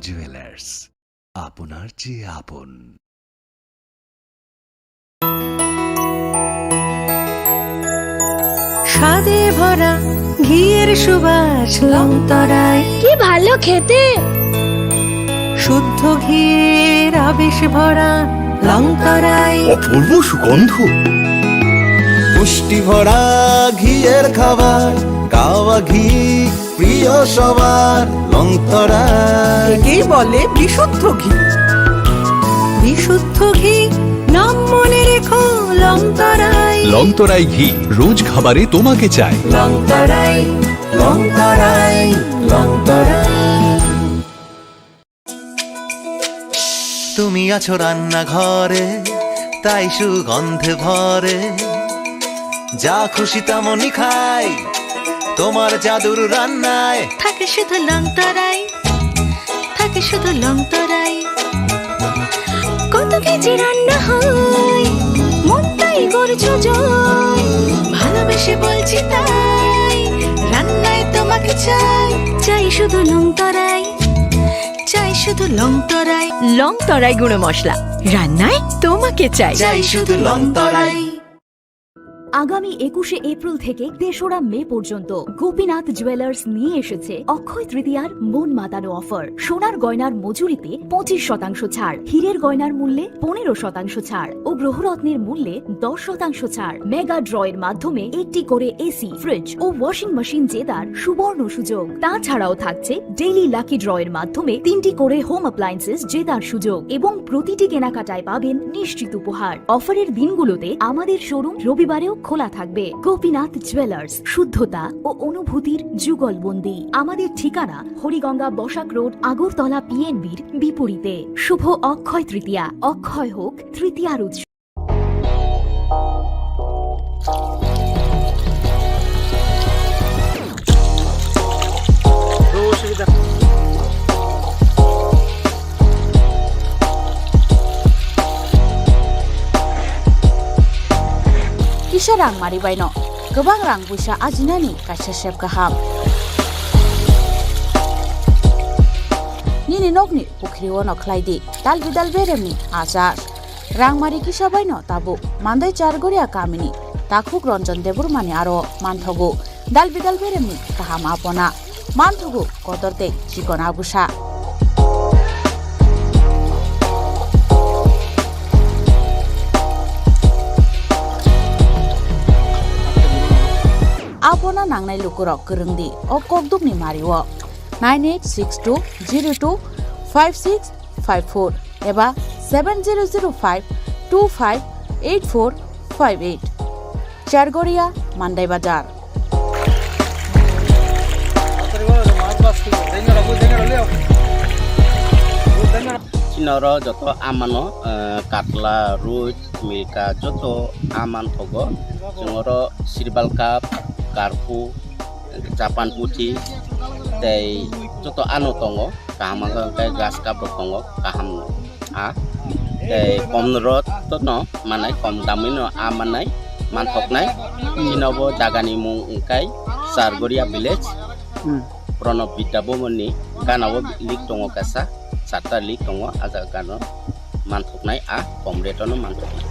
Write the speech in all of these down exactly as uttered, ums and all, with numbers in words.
জুয়েলার্স, আপনার যে আপন। স্বাদে ভরা ঘিয়ের সুবাস লংতরাই। কি ভালো খেতে! শুদ্ধ ঘিয়ের আবেশ ভরা লংতরাই। অপূর্ব সুগন্ধ। পুষ্টি ভরা ঘিয়ের খাবার, গাওয়া ঘি প্রিয় সবার, লংতরাই। একেই বলে বিশুদ্ধ ঘি। বিশুদ্ধ ঘি, নাম মনে রেখো, লংতরাই। লংতরাই ঘি, রোজ খাবারে তোমাকে চাই। লংতরাই, লংতরাই, লংতরাই। তুমি আছো রান্নাঘরে, তাই সুগন্ধে ভরে। যা খুশি তেমনই খাই, তোমার জাদুর রান্নায়। থাকে শুধু লংতরাই, থাকে শুধু লংতরাই। কত কেজি রান্না হয়, মনটাই করছো জয়। ভালোবেসে বলছি তাই, রান্নায় তোমাকে চাই। চাই শুধু লংতরাই, চাই শুধু লংতরাই। লংতরাই গুঁড়ো মশলা, রান্নায় তোমাকে চাই। চাই শুধু লংতরাই। আগামী একুশে এপ্রিল থেকে তেসরা মে পর্যন্ত গোপীনাথ জুয়েলার্স নিয়ে এসেছে অক্ষয় তৃতীয়ার মন মাতানো অফার। সোনার গয়নার মজুরিতে পঁচিশ শতাংশ ছাড়, হীরের গয়নার মূল্যে পনেরো শতাংশ ছাড় ও গ্রহরত্নের মূল্যে দশ শতাংশ ছাড়। মেগা ড্র এর মাধ্যমে একটি করে এসি, ফ্রিজ ও ওয়াশিং মেশিন জেতার সুবর্ণ সুযোগ। তাছাড়াও থাকছে ডেইলি লাকি ড্র এর মাধ্যমে তিনটি করে হোম অ্যাপ্লায়েন্সেস জেতার সুযোগ এবং প্রতিটি কেনাকাটায় পাবেন নিশ্চিত উপহার। অফারের দিনগুলোতে আমাদের শোরুম রবিবারেও খোলা থাকবে। গোপীনাথ জুয়েলার্স, শুদ্ধতা ও অনুভূতির যুগলবন্দি। আমাদের ঠিকানা হরিগঙ্গা বসাক রোড, আগরতলা পিএনবির বিপরীতে। শুভ অক্ষয় তৃতীয়া, অক্ষয় হোক তৃতীয়ার উৎসব। Kisa rang mari baino kwbang rang puisa ajinani kaisa sep kaham. Nini nokni pukhri ono khlai di dal bidal beremni achar. Rangmari kisa baino tabuk Mandai Chargoria kamini takhuk Ranjan Debbarmani aro manthogo dal bidal beremni kaham apona, manthogo kotor tei chikon abusa. Apona nangnai lukurok kwrwng di o kokdukni mario nine eight six two zero two five six five four eba seven zero zero five two five eight four five eight. Chargoria, Mandai Bazar. Chini oro joto amano, eh, katla, roi, milka, joto aman thogo. Chwng oro sirbal cup, karpu, Japan puthi tei joto ano tongo, kaham wngkha hwnkhe grass cup rok tongo, kaham no a tei kom rot no manai, kom damwi no a manai, manthoknai. Chini bo jaga ni mung wngkha Chargoria village. Hmm. Pranab Vidya Bhavan ni gana o lik tongo kaisa, charta lik tongo, a jaga no manthoknai, a kom rate no manthoknai.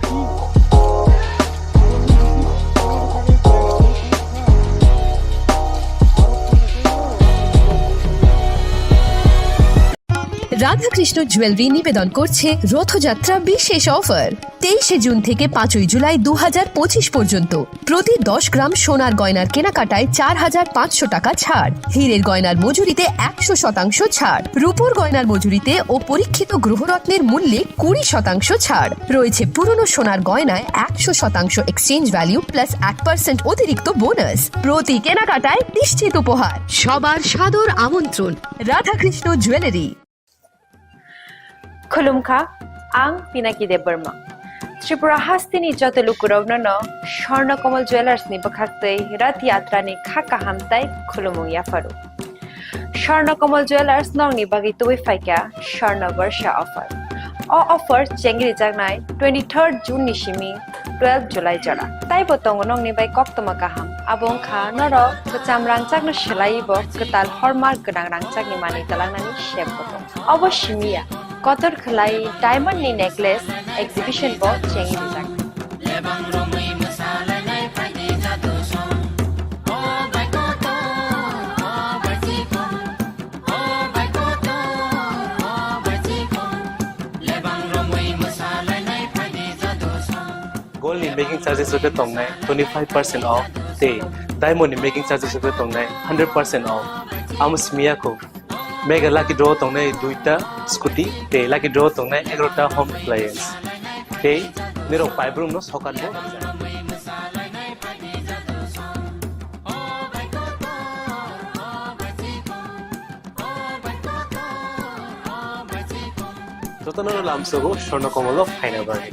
Radhakrishna jewellery নিবেদন করছে রথযাত্রা বিশেষ অফার। তেইশে জুন থেকে পাঁচই জুলাই দু হাজার পঁচিশ পর্যন্ত প্রতি দশ গ্রাম সোনার গয়নার কেনাকাটায় চার হাজার পাঁচশো টাকা ছাড়, হীরের গয়নার মজুরিতে একশো শতাংশ ছাড়, রূপোর গয়নার মজুরিতে ও পরীক্ষিত গ্রহরত্নের মূল্যে কুড়ি শতাংশ ছাড়। রয়েছে পুরনো সোনার গয়নায় একশো শতাংশ এক্সচেঞ্জ ভ্যালু প্লাস এক পার্সেন্ট অতিরিক্ত বোনাস। প্রতি কেনাকাটায় নিশ্চিত উপহার। সবার সাদর আমন্ত্রণ Radhakrishna jewellery. Khulumkha, ang Pinaki Debbarma. Tripura hasteni joto lukurokno no Swarna Kamal Jewellers ni bwkhaktwi Rath Yatra ni kha kaham tai khulumung yapharu. Swarna Kamal Jewellers nokni bagwi tubui phaikha Swarna Barsha offer. O offer chengri jaknai twenty-third June ni simi twelve July jora. Taibo tongo nokni bai koktwma kaham. Abo wngkha norok kwcham rangchakno swlaiwi bo kwtal hallmark gwnang rangchakni manwi twlangnani sep bo tongo. Obo simi ya, kotor khwlai diamond ni necklace exhibition bo chengwi rijak. Gold ni making charges rok khe tongnai twenty five percent off tei diamond ni making charges rok khe tongnai hundred percent off. Amo simi ya kho. Mega lucky draw tongnai duita scooty tei lucky draw tongnai egarota home appliance. Tei nirok paibrumno sokat bo. Jotono lamsogo Swarna Komolo phaina bagwi.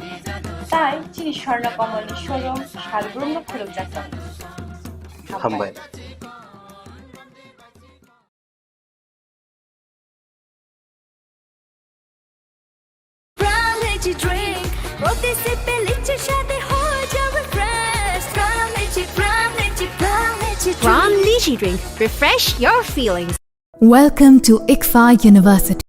Tai chini Swarna Komolni showroom salbrumno khulumjak tongo. Hambai. Pran Lychee Drink, প্রতি সিপে লিচি স্বাদে হয়ে যাবে fresh। Pran Lychee, Pran Lychee, Pran Lychee Drink। Pran Lychee Drink, refresh your feelings। Welcome to ICFAI University.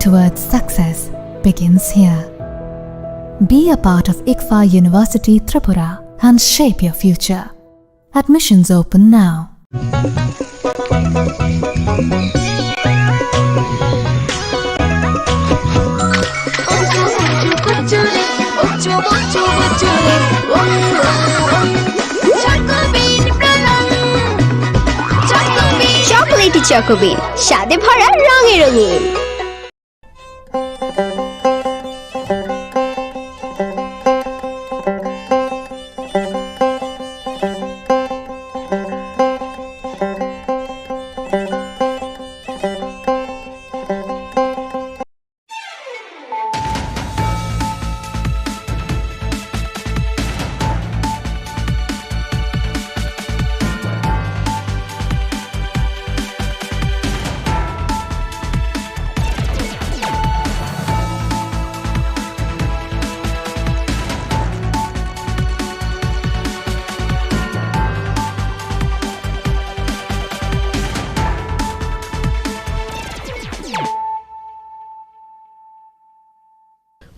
Towards success begins here. Be a part of ICFAI University Tripura and shape your future. Admissions open now. Chocobean, Chocobean, স্বাদে ভরা রঙে রঙিন।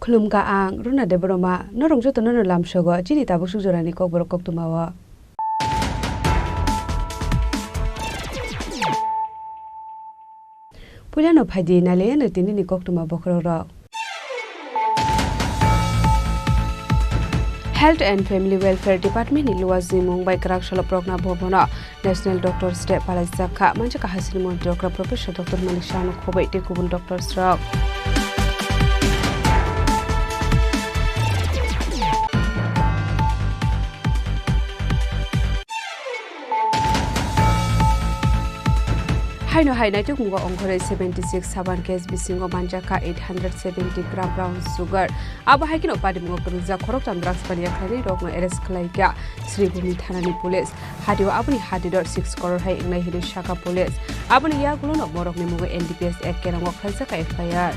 Khulumkha ang Runa Debbarma, norok jotono no lamsogo chini tabuk suk jorani kokborok koktwmao. Puilano phaidi nailaiya no tinini koktwma bokhorok rok. Health and Family Welfare Department ni luwa jimung bai kwrak salo Progna Bhavan o National Doctors Day palaijak kha, manjakha hasini montri okra Professor Doctor Manik Saha no khoboi tei kubun doctors rok. Haino hai naitukmungo ongkhorwi seventy six saban case bisingo manjakha eight hundred seventy gram brown sugar. Abo hai kheno patimungo kwrwngjak khoroktham drugs paniya khlainai rokno arrest khlaikha Sribhumi thanani police. Hatio aboni hatidor six crore hai wngnai hinwi sakha police. Aboni yagulono borokni mungo N D P S Act kerongo khlaijak F I R.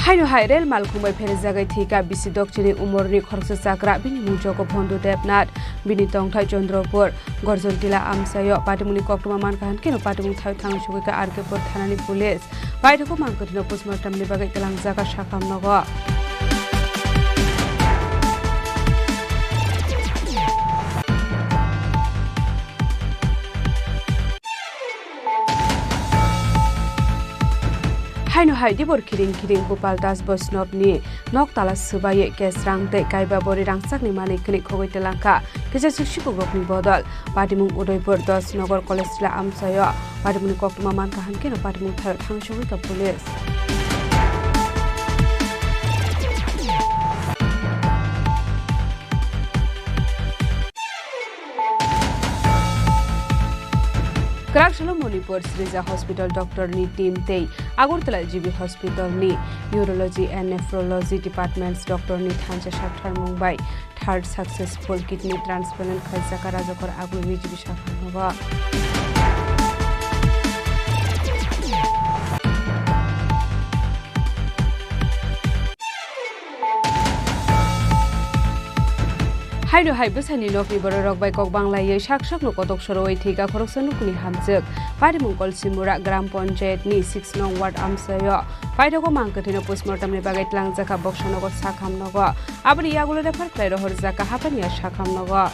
Haino hai rel malkhung bai pherejagwi thwikha bisi dokchini umorni khoroksa chakra, bini mung jogo Bhondu Debnath, bini tongthai Chandrapur, Gorjontila amchaio patimungni koktwma mankha, hankhe no patimung thaio thang sugwikha R K Pur thanani police. Paithakgo mankhe no postmortem ni bagwi twlangjakha sakham nogo. Haino hai dibor khiring khiring Gopal Das Vaishnavni nok tala swbaiwi cash rang tei kaiba bori rangchakni manwi khwnwi khogwi twlangkha kisa suk sipukrokni bodol. Patimung Udaipur dos Nagar College Tila amchaio patimungni koktwma mankha, hankhe no patimung thaio thang sugwikha police. Kwrak salo Manipur Srija Hospital doctor ni team tei Agartala G B Hospital ni Urology and Nephrology Departments doctor ni thansa sakthar mung bai third successful kidney transplant khaijak Rajakor Agulni G B sakhang nogo. Haino hai bwsani nokni bororok bai kok banglaiwi sak sakno kotok sorowi thwikha khoroksa nukni hamjwk. Patimung Kolsimura Gram Panchayat ni six nong ward amchaio paithakgo mankhe thwino postmortem ni bagwi twlangjakha boksa nogo sakham nogo. Aboni yagulo refer khlai rohorjakha Hapania sakham nogo.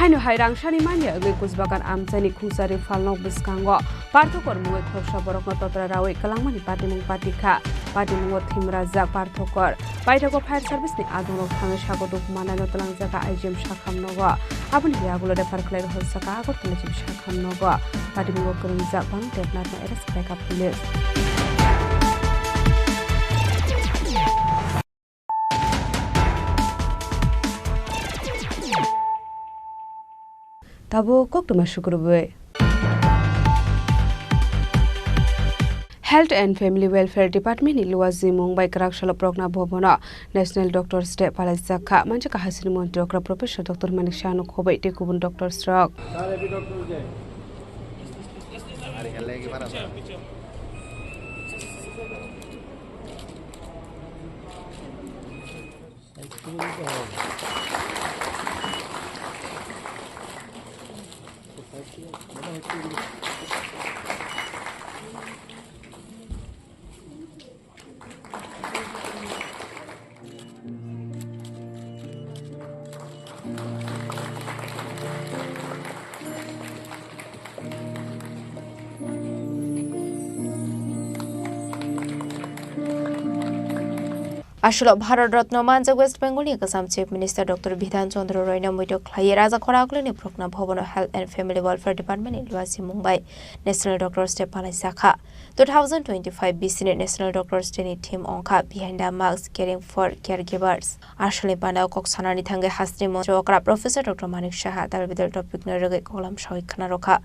Haino hai rangsani manya wngwi Kusbagan amchaini Khungsari phalnok bwskango parthokor mungwi khoroksa borokno totra rawi kwlangmani patimung patikha. Patimungo thimrajak parthokor. Paithakgo fire service ni adongrok thangwi sago dukhu mannaino twlangjakha I G M sakham nogo. Aboni yagulo refer khlai rohorjakha Agartala G B sakham nogo. Patimungo kwrwngjak Bhanu Debnathno arrest khlaikha police. Tabuk koktwma sukrubwi. Health and Family Welfare Department ni luwa jimung bai kwrak salo Progna Bhavan o National Doctors Day palaijak kha. Manjakha hasini montri okra Professor Doctor Manik Saha no khobwi tei kubun doctors rok. Aswk Bharat Ratna manjak West Bengal ni kwcham Chief Minister Doctor Bidhan Chandra Roy no muitu khlaiwi Raja Khoragulini Progna Bhavan o Health and Family Welfare Department ni luwa jimung bai National Doctors Day palaijak kha. Two thousand twenty-five B C ni National Doctors Day ni theme wngkha Behind the Mask, Caring for Caregivers. Aswkni panao kok sanani thangwi hasini montri okra Professor Doctor Manik Saha dal bidal topic no rwgwi koklam sawi khna rwkha.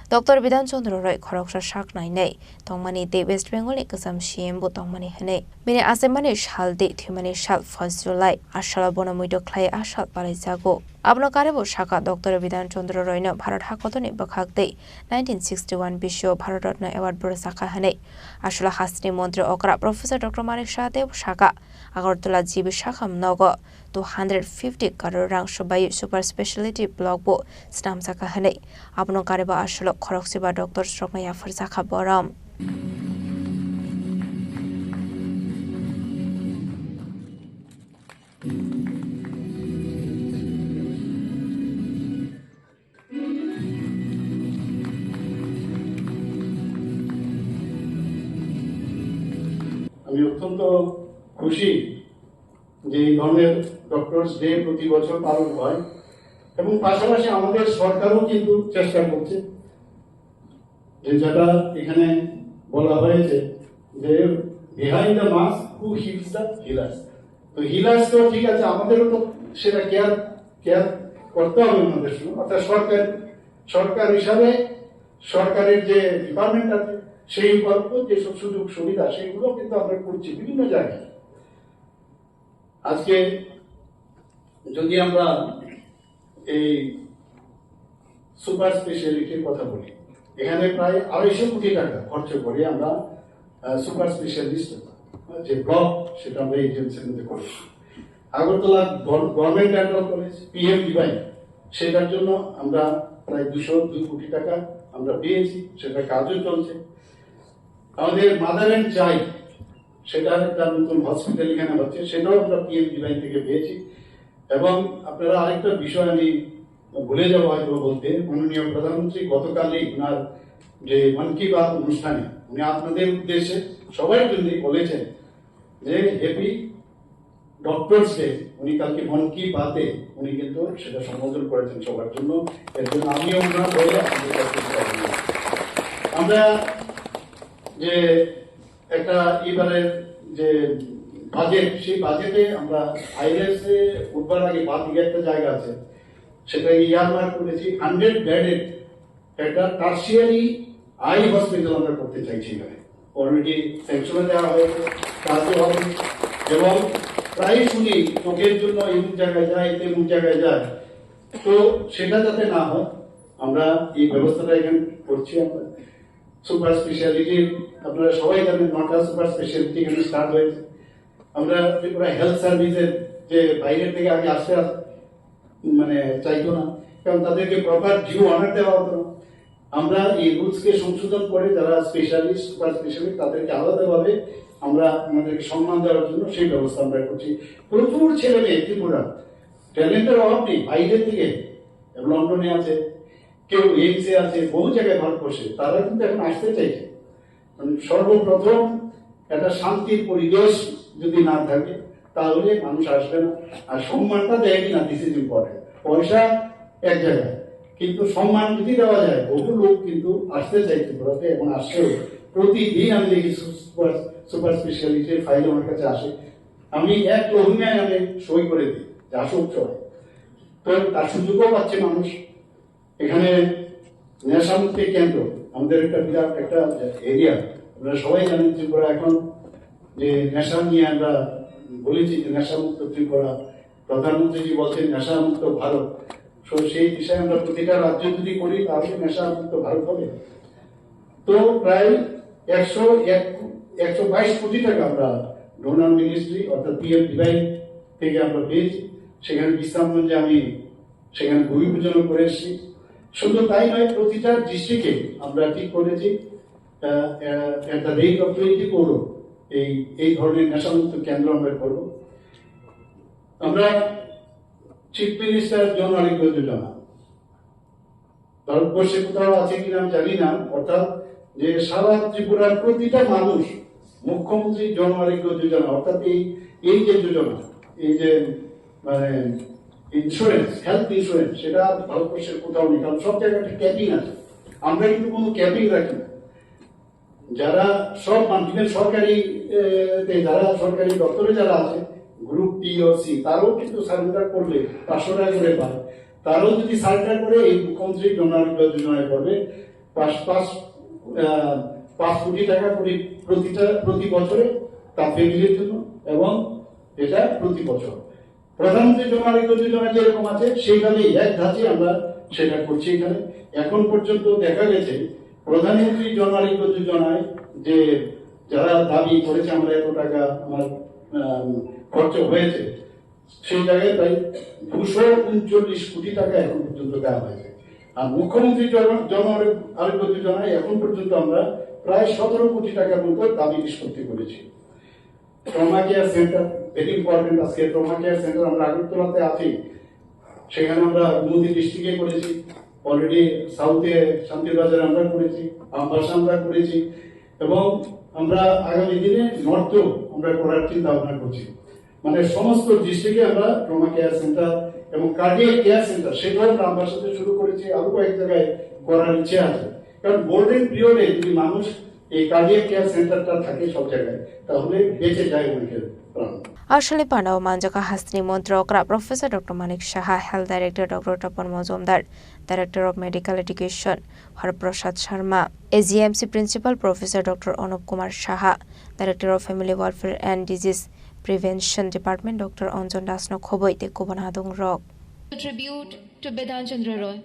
Doctor Bidhan Chandra Roy khoroksa sak nainai tongmani tei West Bengal ni kwcham C M bo tongmani hwnwi. Bini achaimani sal tei thwimani sal first July. A salo bono muitu khlai a sal palaijago. Abono karwi bo sakha Doctor Bidhan Chandra Roy no Bharat hakotorni bwkhak tei nineteen sixty-one B C o Bharat Ratna Award bo rwjakha hwnwi. A salo hasini montri okra Professor Doctor Manik Saha tei bo sakha Agartala G B sakham nogo two hundred fifty crore rang swbaiwi super speciality block bo swnamjakha hwnwi. Abono karwi bo a salo khoroksa ba doctors rokno yapharjakha borom. আমি অত্যন্ত খুশি যে এই ধরনের doctors day প্রতি বছর পালন হয়, এবং পাশাপাশি আমাদের সরকারও কিন্তু চেষ্টা করছে, যে যেটা এখানে বলা হয়েছে যে behind the mask, who heals the healers। তো হিলার্স তো ঠিক আছে, আমাদেরও তো সেটা কেয়ার কেয়ার করতে হবে ওনাদের সঙ্গে। অর্থাৎ সরকার, সরকার হিসাবে সরকারের যে ডিপার্টমেন্ট আছে, সেই উপাত্ত যেসব সুযোগ সুবিধা, সেইগুলো কিন্তু আমরা করছি বিভিন্ন জায়গায়। আজকে যদি আমরা এই সুপার স্পেশালিটির কথা বলি, এখানে প্রায় আড়াইশো কোটি টাকা খরচ করি আমরা সুপার স্পেশালিস্ট যে ব্লক, সেটা আমরা এজেন্সির মধ্যে করেছি। Agartala government dental college, PM divine, সেটার জন্য আমরা প্রায় দুশো দুই কোটি টাকা আমরা পেয়েছি, সেটা কাজও চলছে। আমাদের মাদার অ্যান্ড চাইল্ড, সেটার একটা নতুন হসপিটাল এখানে হচ্ছে, সেটাও আমরা পিএম ডিভাইন থেকে পেয়েছি। এবং আপনারা আরেকটা বিষয় আমি ভুলে যাবো হয়তো বলতে, মাননীয় প্রধানমন্ত্রী গতকালই ওনার যে মন কি বাত অনুষ্ঠানে উনি আপনাদের উদ্দেশ্যে সবাই জন্য বলেছেন যে হ্যাপি ডক্টরস ডে। উনি কালকে মন কি বাতে উনি কিন্তু সেটা সম্বোধন করেছেন সবার জন্য। এর জন্য আমিও ওনার হয়ে আপনাদের কাছে কৃতজ্ঞ। আমরা যে একটা এবারের যে বাজেট, সেই বাজেটে আমরা আইএলএস এ উঠবার আগে বাদ দিয়ে একটা জায়গা আছে, সেটা ইয়ারমার্ক করেছি, হান্ড্রেড বেডেড একটা টার্সিয়ারি আই হসপিটাল আমরা করতে চাইছি এখানে। অলরেডি স্যাংশনে দেওয়া হয়েছে, কাজও হবে। এবং প্রায় শুনি চোখের জন্য এমন জায়গায় যায়, তেমন জায়গায় যায়, তো সেটা যাতে না হয়, আমরা এই ব্যবস্থাটা এখানে করছি। আমরা সুপার স্পেশালিটি, আপনারা সবাই জানেন, নটা সুপার স্পেশালিটি এখানে স্টার্ট হয়েছে। আমরা ত্রিপুরা হেলথ সার্ভিসের যে বাইরে থেকে আগে আসতে আস- মানে চাইতো না, কারণ তাদেরকে প্রপার ডিউ অনার দেওয়া হতো না। আমরা এই রুলস কে সংশোধন করে যারা স্পেশালিস্ট, সুপার স্পেশালিস্ট, তাদেরকে আলাদাভাবে আমরা আমাদেরকে সম্মান দেওয়ার জন্য সেই ব্যবস্থা আমরা করছি। প্রচুর ছেলে মেয়ে ত্রিপুরা, ট্যালেন্টের অভাব নেই, বাইরে থেকে লন্ডনে আছে, কেউ এইমসে আছে, বহু জায়গায় ভারতবর্ষে, তারা কিন্তু এখন আসতে চাইছে। মানে সর্বপ্রথম একটা শান্তির পরিবেশ যদি না থাকে, তাহলে মানুষ আসবে না। আর সম্মানটা দেয় কিনা, দিস ইজ ইম্পর্টেন্ট। পয়সা এক জায়গায়, কিন্তু সম্মান যদি দেওয়া যায়, বহু লোক কিন্তু আসতে চায় ত্রিপুরাতে এবং আসছেও। প্রতিদিন আমি দেখি সুপার সুপার স্পেশালিটির ফাইল আমার কাছে আসে, আমি এক লহুমায় আমি সই করে দিই যে আসুক সবাই। তো তার সুযোগও পাচ্ছে মানুষ। এখানে নেশামুক্তি কেন্দ্র আমাদের একটা বিরাট একটা এরিয়া। আপনারা সবাই জানেন ত্রিপুরা এখন যে নেশা নিয়ে আমরা বলেছি যে নেশামুক্ত ত্রিপুরা, প্রধানমন্ত্রীজি বলছেন নেশামুক্ত ভারত। তো সেই দিশায় আমরা প্রতিটা রাজ্য যদি করি, তাহলে নেশামুক্ত ভারত হবে। তো প্রায় একশো এক, একশো বাইশ কোটি টাকা আমরা ডোনার মিনিস্ট্রি অর্থাৎ পিএম ডিভাইন থেকে আমরা পেয়েছি। সেখানে বিশ্রামগঞ্জে আমি সেখানে ভূমি পূজনও করে এসেছি। শুধু তাই নয়, প্রতিটা ডিস্ট্রিক্টে আমরা ঠিক করেছি, আহ, আহ, at the rate of twenty crore এই এই ধরনের নেশামুক্ত কেন্দ্র আমরা করব। আমরা চিফ মিনিস্টার জন আরোগ্য যোজনা ভারতবর্ষে কোথাও আছে কিনা আমি জানি না, অর্থাৎ যে সারা ত্রিপুরার প্রতিটা মানুষ মুখ্যমন্ত্রী জন আরোগ্য যোজনা, অর্থাৎ এই এই যে যোজনা, এই যে মানে ইন্স্যুরেন্স, হেলথ ইন্স্যুরেন্স, সেটা ভারতবর্ষের কোথাও নেই, কারণ সব জায়গায় একটা ক্যাপিং আছে। আমরা কিন্তু কোনো ক্যাপিং রাখি না। যারা সব মানুষ, even সরকারি, এ, তে যারা সরকারি দপ্তরে যারা আছে, গ্রুপ বি ও সি, তারাও কিন্তু সারেন্ডার করলে পাঁচশো টাকা করে পায়। তারাও যদি সারেন্ডার করে, এই মুখ্যমন্ত্রী জন আরোগ্য যোজনায় পড়বে, পাঁচ পাঁচ আহ, পাঁচ কোটি টাকা করে প্রতিটা প্রতি বছরে তার ফ্যামিলির জন্য, এবং এটা প্রতি বছর। প্রধানমন্ত্রী জন আরোগ্য যোজনা যেরকম আছে, সেইভাবেই এক ধাঁচে আমরা সেটা করছি এখানে। এখন পর্যন্ত দেখা গেছে প্রধানমন্ত্রী জন আরোগ্য যোজনায় যে যারা দাবি করেছে আমরা এত টাকা আমার আম, খরচ হয়েছে, সেই জায়গায় প্রায় দুশো উনচল্লিশ কোটি টাকা এখন পর্যন্ত দেওয়া হয়েছে। আর মুখ্যমন্ত্রী জন জন আরোগ্য যোজনায় এখন পর্যন্ত আমরা প্রায় সতেরো কোটি টাকার মতো দাবি নিষ্পত্তি করেছি। Trauma care centre, very important. আজকে ট্রমা কেয়ার সেন্টার আমরা আগরতলাতে আছি, সেখানে আমরা গোমতী ডিস্ট্রিক্টে করেছি, অলরেডি সাউথে শান্তির বাজারে আমরা করেছি, আমবাসা আমরা করেছি, এবং আমরা আগামী দিনে নর্থেও আমরা করার চিন্তা ভাবনা করছি। মানে সমস্ত ডিস্ট্রিক্টে আমরা ট্রমা কেয়ার সেন্টার এবং কার্ডিয়াক কেয়ার সেন্টার, সেটাও আমরা সাথে শুরু করেছি, আরো কয়েক জায়গায় করার ইচ্ছে আছে। কারণ গোল্ডেন পিরিয়ডে যদি মানুষ এই কার্ডিয়াক কেয়ার সেন্টারটা থাকে সব জায়গায়, তাহলে বেঁচে যায় অনেকের প্রাণ। Aswkni pandao manjakha hasteni montri okra Professor Doctor Manik Saha, Health Director Doctor Tapan Mojumdar, Director of Medical Education Har Prasad Sharma, A G M C Principal Professor Doctor Anup Kumar Saha, Director of Family Welfare and Disease Prevention Department Doctor Anjan Das no khoboi tei kubun adongrok. Tribute to Bidan Chandra Roy.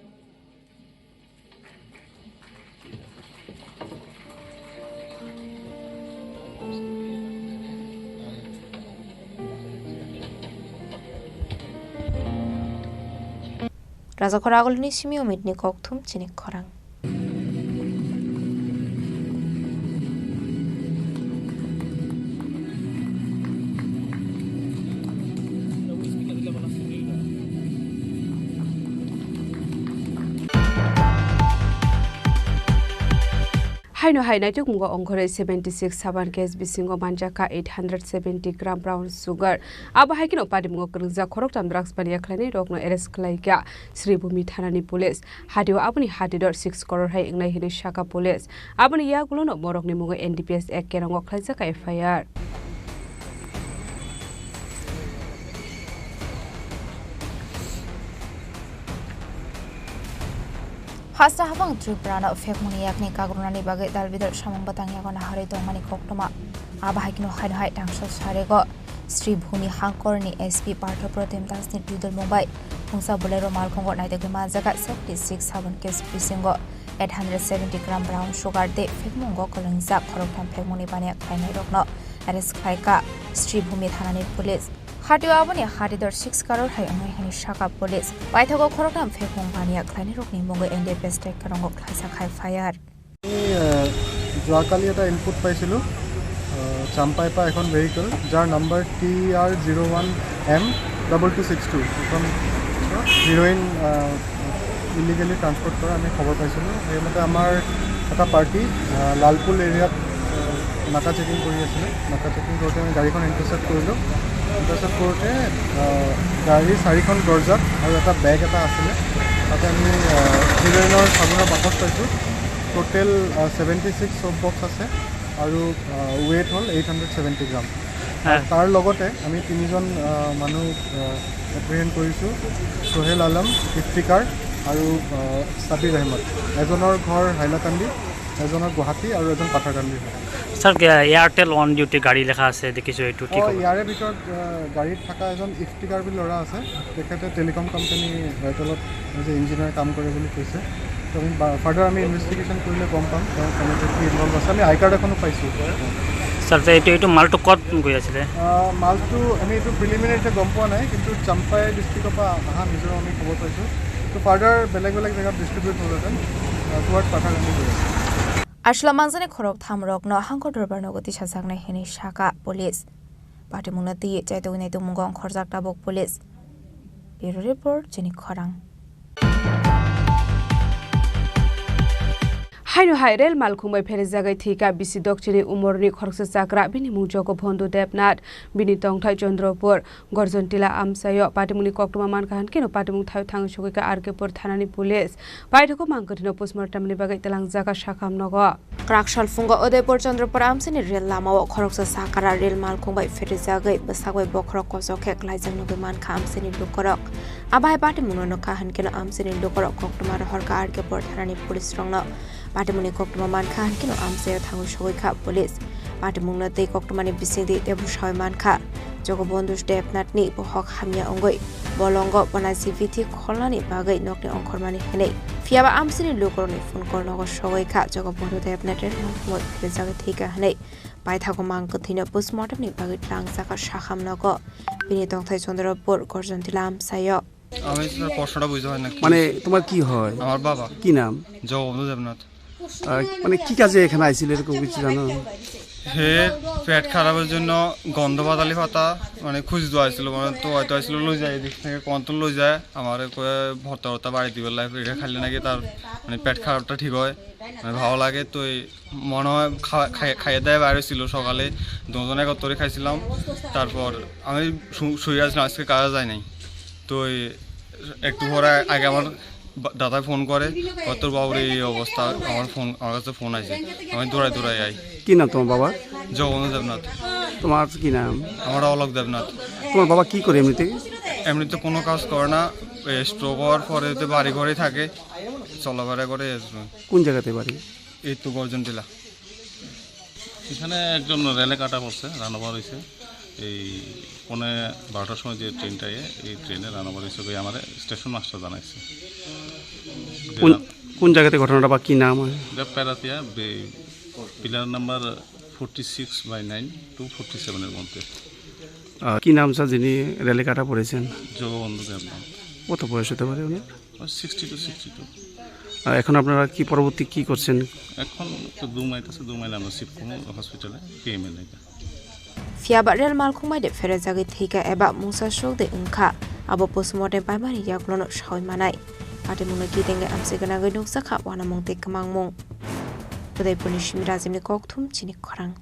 Rajakhor agulni simi Umitni kokthum chini khorang. Haino hai naitukmungo ongkhorwi seventy six saban case bisingo manjakha eight hundred seventy gram brown sugar. Abo hai kheno patimungo kwrwngjak khoroktham drugs baniya khlainai rokno arrest khlaikha Sribhumi thanani police. Hatio aboni hatidor six crore hai wngnai hinwi sakha police. Aboni yagulono borokni mungo N D P S Act kerongo khlaijak F I R. Hasta habang Tripura no phekmungni yakni kagrunani bagwi dalbidal samung bwtang yago naharwi tongmani koktwma. Abo hai kheno haino hai tangso sarego Sribhumi hangkorni S P Partho Protim Dasni twidulmung bai mungsa Bolero malkhungo naitugwi manjak seventy six saban case bisingo eight hundred seventy gram brown sugar tei phekmungo kwlwngjak khoroktham phekmungni baniya khlainairokno arrest khlaikha Sribhumi thanani police. Hatio aboni hatidor six crore hai wngnai hwnwi sakha police. Paithago khoroktham phekmung baniya khlainairokni mungwi N D P S Act kerongo khlaijak F I R. আমি, আহ, যোৱাকালি এটা ইনপুট পাইছিলোঁ, আহ, চাম্পাইৰ পৰা এখন ভেহিকল, যাৰ number T R zero one M double two six two, এখন হিৰইন, আহ, illegally transport কৰা আমি খবৰ পাইছিলোঁ। সেইমতে আমাৰ এটা পাৰ্টি, আহ, লালপুল এৰিয়াত, আহ, নাকা চেকিং কৰি আছিলে। নাকা চেকিং কৰোঁতে আমি গাড়ীখন ইণ্টাৰচেপ্ট কৰিলোঁ। ইণ্টাৰচেপ্ট কৰোঁতে, আহ, গাড়ী চাৰিখন দৰ্জাত আৰু এটা বেগ এটা আছিলে। তাতে আমি, আহ, হিৰইনৰ চাবোনৰ বাকচ পাইছোঁ। টোটেল, আহ, ছেভেণ্টি ছিক্স চব বক্স আছে আৰু, আহ, ৱেইট হ'ল এইট হাণ্ড্ৰেড ছেভেণ্টি গ্ৰাম। হয়। আৰু তাৰ লগতে আমি তিনিজন, আহ, মানুহ, আহ, এপ্ৰিহেণ্ড কৰিছোঁ, সোহেল আলম, ইফতিকাৰ আৰু, আহ, ছাবিৰ আহমদ। এজনৰ ঘৰ হাইলাকান্দি, এজনৰ গুৱাহাটী আৰু এজন পাথাৰকান্দি হয়। ছাৰ, এ-, এয়াৰটেল অন ডিউটি গাড়ী লেখা আছে, দেখিছোঁ, এইটো কি অ, খবৰ? ইয়াৰে ভিতৰত, আহ, গাড়ীত থকা এজন ইফতিকাৰ বুলি ল'ৰা আছে, তেখেতে টেলিকম কোম্পানী এয়াৰটেলত এজ এ ইঞ্জিনিয়াৰ কাম কৰে বুলি কৈছে। তো আমি বা-, ফাৰ্ডাৰ আমি ইনভেষ্টিগেশ্যন কৰিলে গম পাম তেওঁ কেনেকৈ কি ইনভলভ আছে। আমি আই কাৰ্ড এখনো পাইছোঁ। ছাৰ, তে এইটো, এইটো মালটো ক'ত গৈ আছিলে? আহ, মালটো আমি এইটো প্ৰিলিমিনাৰীতে গম পোৱা নাই, কিন্তু চাম্পাই ডিষ্ট্ৰিক্টৰ পৰা অহা মিজোৰাম আমি খবৰ পাইছোঁ। তো ফাৰ্ডাৰ বেলেগ বেলেগ জেগাত ডিষ্ট্ৰিবিউট হ'লহেঁতেন, আহ, টুৱাৰ্ডছ পাথাৰকান্দি গৈ আছে। Aswla manjaknai khoroktham rokno hangkor dorbar nogo tisajaknai hwnwi sakha police. Patimungno twi chaitugwi naitukmungo ongkhorjak tabuk police. Bureau report, chini khorang. Haino hai rel malkhung bai pherejagwi thwikha bisi dokchini umorni khoroksa chakra, bini mung Jogobondhu Debnath, bini tongthai Chandrapur. Gorjontila amchaio patimungni koktwma mankha, hinkhe no patimung thaio thangwi sogwikha R K Pur thanani police. Paithago mang kwthwino postmortemni bagwi twlangjakha sakham nogo. Kwrak sal phungo Udaipur Chandrapur amchaini rel lamao khoroksa sakara rel malkhung bai pherejagwi bwsak bai bokhorok kochok khe klaijak nugwi mankha amchaini lukurok. Abo hai patimungno nukha hinkhe no amchaini lukurok koktwma rohorkha R K Pur thanani police rokno. Patimungni koktwma mankha, hinkhe no amchaio thangwi sogwikha police. Patimungno tei koktwmani bisingtwi teibo sawi mankha, Jogobondhu Debnathni bohok hamya wngwi bolongo bona G V T kholnani bagwi nokni ongkhormani hwnwi. Phiyaba amchaini lukurokni phone call nogo sogwikha, Jogobondhu Debnath rel malkhungwi pherejagwi thwikha hwnwi. Paithago mang kwthwino postmortemni bagwi twlangjakha sakham nogo. Bini tongthai Chandrapur Gorjontila amchaio. আমি স্যার প্রশ্নটা বুঝতে পারি না কি মানে হয়েছে। তোমার কি হয়? আমার বাবা। কি নাম? জগবন্ধু দেবনাথ। আহ, মানে কি কাজে এখানে আইছিল এরকম কিছু জানো? হে পেট খারাপের জন্য গন্ধ বাতালি পাতা মানে খুঁজতে আইছিল, মানে তো হয়তো আইছিল লই যায়, এদিক থেকে কোন তো লই যায়, আমার কয়ে ভর্তা ভর্তা বাড়ি দিবার লাগে, এটা খাইলে নাকি তার মানে পেট খারাপটা ঠিক হয়। মানে ভালো লাগে। তো এই মনে হয় খাওয়া-, খাই-, খাইয়ে দাওয়ায় বাইরে ছিল সকালে, দুজন একত্রে খাইছিলাম। তারপর আমি শু-, শুয়ে আসলাম, আজকে কাজে যাই নাই। তো এই একটু পরে আগে আমার বা-, দাদায় ফোন করে, "তোর বাবুর এই অবস্থা।" আমার ফোন, আমার কাছে ফোন আছে, আমি দৌড়াই দৌড়াই আই। কি নাম তোমার বাবার? জগবন্ধু দেবনাথ। তোমার কি নাম? আমার অলক দেবনাথ। তোমার বাবা কি করে এমনিতে? এমনিতে কোনো কাজ করে না, স্ট্রোক হওয়ার পরে তো বাড়ি ঘরেই থাকে, চলাফেরা করে এরকম। কোন জায়গাতে বাড়ি? এই তো গর্জন টিলা। এখানে একজন রেলে কাটা পড়ছে, রান ওভার হয়েছে। এই পৌনে বারোটার সময় যে ট্রেনটা, এ, এই ট্রেনে রান ওভার হয়েছে, ওই আমার স্টেশন মাস্টার জানাইছে। যে কোন, রা- কোন জায়গাতে ঘটনাটা বা কি নাম? এটা প্যারাতিয়া বে-, pillar number forty six by nine two forty সেভেনের মধ্যে। আহ, কি নাম স্যার যিনি রেলে কাটা পড়েছেন? জগবন্ধু দেবনাথ। কত বয়স হতে পারে ওনার? Sixty two, sixty two. আর এখন আপনারা কি পরবর্তী কি করছেন? এখন তো দু মাইল আছে, দু মাইল আমরা শিফট করবো হসপিটালে, পিএমএল এটা। Phiya ba rel malkhung bai de pherejagwi thwikha eba mungsa srok de wngkha, abo postmortem paimani yagulono sawi manai. Patimungno kitenge amchai gwnangwi nukjakha uanamung tei kwmangmung. Udaipurni Simi Rajibni kokthum chini khorang.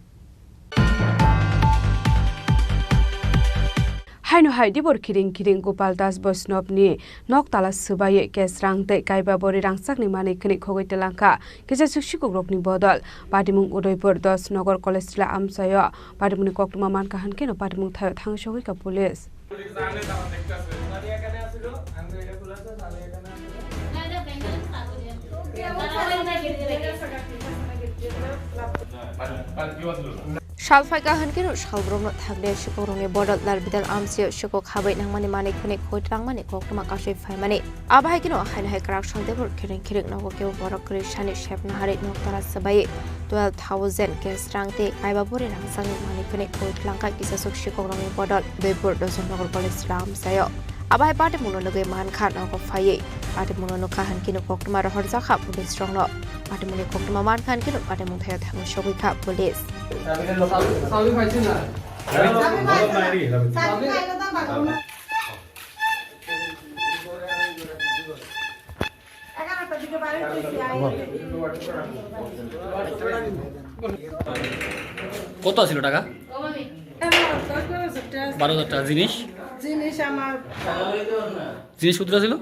Haino hai dibor khiring khiring Gopal Das Boishnobni nok tala swbaiwi cash rang tei kaiba bori rangchakni manwi khwnwi khogwi twlangkha. Kisa suk sikukrokni bodol. Patimung Udaipur dos Nogor College tila amchaio patimungni koktwma mankha, hankeno patimung thaio thang sogwikha police. Sal phaikha hwnkhe no salbrumno thangde sikokrokni bodol dal bidal amchaio sikok habai nangmani manwi khwnwi khoi twlangmani koktwma kasui phaimani. Abo hai kheno haino hai kwrak sal debor khiring khiring nogo kebo borok kwrwi sani sepna harwi nok tara swbai twelve thousand cash rang tei kaiba bori rangchakni manwi khwnwi khoi twlangkha kisasuk sikokrokni bodol Udaipur Dojon Nagar College tila amchaio. Abo hai patimungno nugwi mankha nogo phaiwi patimungno nukha hankhe no koktwma rohorjakha police rokno. Patimungni koktwma mankha hankhe no patimung thaio thangwi sogwikha police. কত আছিল টাকা? বারো হাজার টাকা। জিনিস? জিনিস আমার জিনিস কতটা ছিল?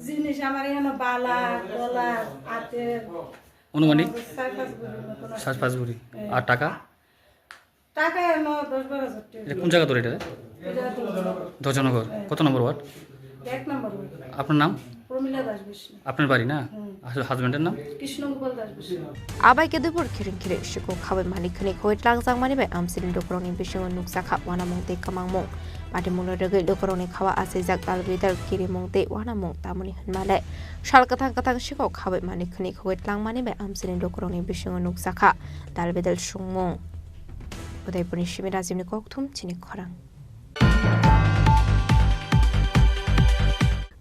জিনিস আমার এখানে বালা, গলা, হাতের, আনুমানিক? চার পাঁচ ভরির মতন আছে। চার পাঁচ ভরি। হ্যাঁ। আর টাকা? টাকা এনে দশ বারো হাজার টাকা। এটা কোন জায়গা ধরে এটা? এটা তো ধর্ষণনগর। হ্যাঁ। কত নম্বর ওয়ার্ড? এক নম্বর ওয়ার্ড। আপনার নাম? প্রমীলা দাস বিষ্ণু। আপনার বাড়ি না? হুম। আসলে হাজবেন্ডের নাম? কৃষ্ণগোপাল দাস Vishnu. Abai khe dubur khiring khiring siko khabai mani khwnwi khoi tlangjakmani bai amsini lukurokni bisingo nukjakha uanamung tei kwmangmung. Patimungno rwgwi lukurokni khawa achaijak dal bidal kirimung tei uanamung tamoni hwnmale sal kwthang kwthang siko khabai mani khwnwi khoi tlangmani bai amsini lukurokni bisingo nukjakha dal bidal sungmung. Udaipurni Simi Rajibni kokthum chini khorang.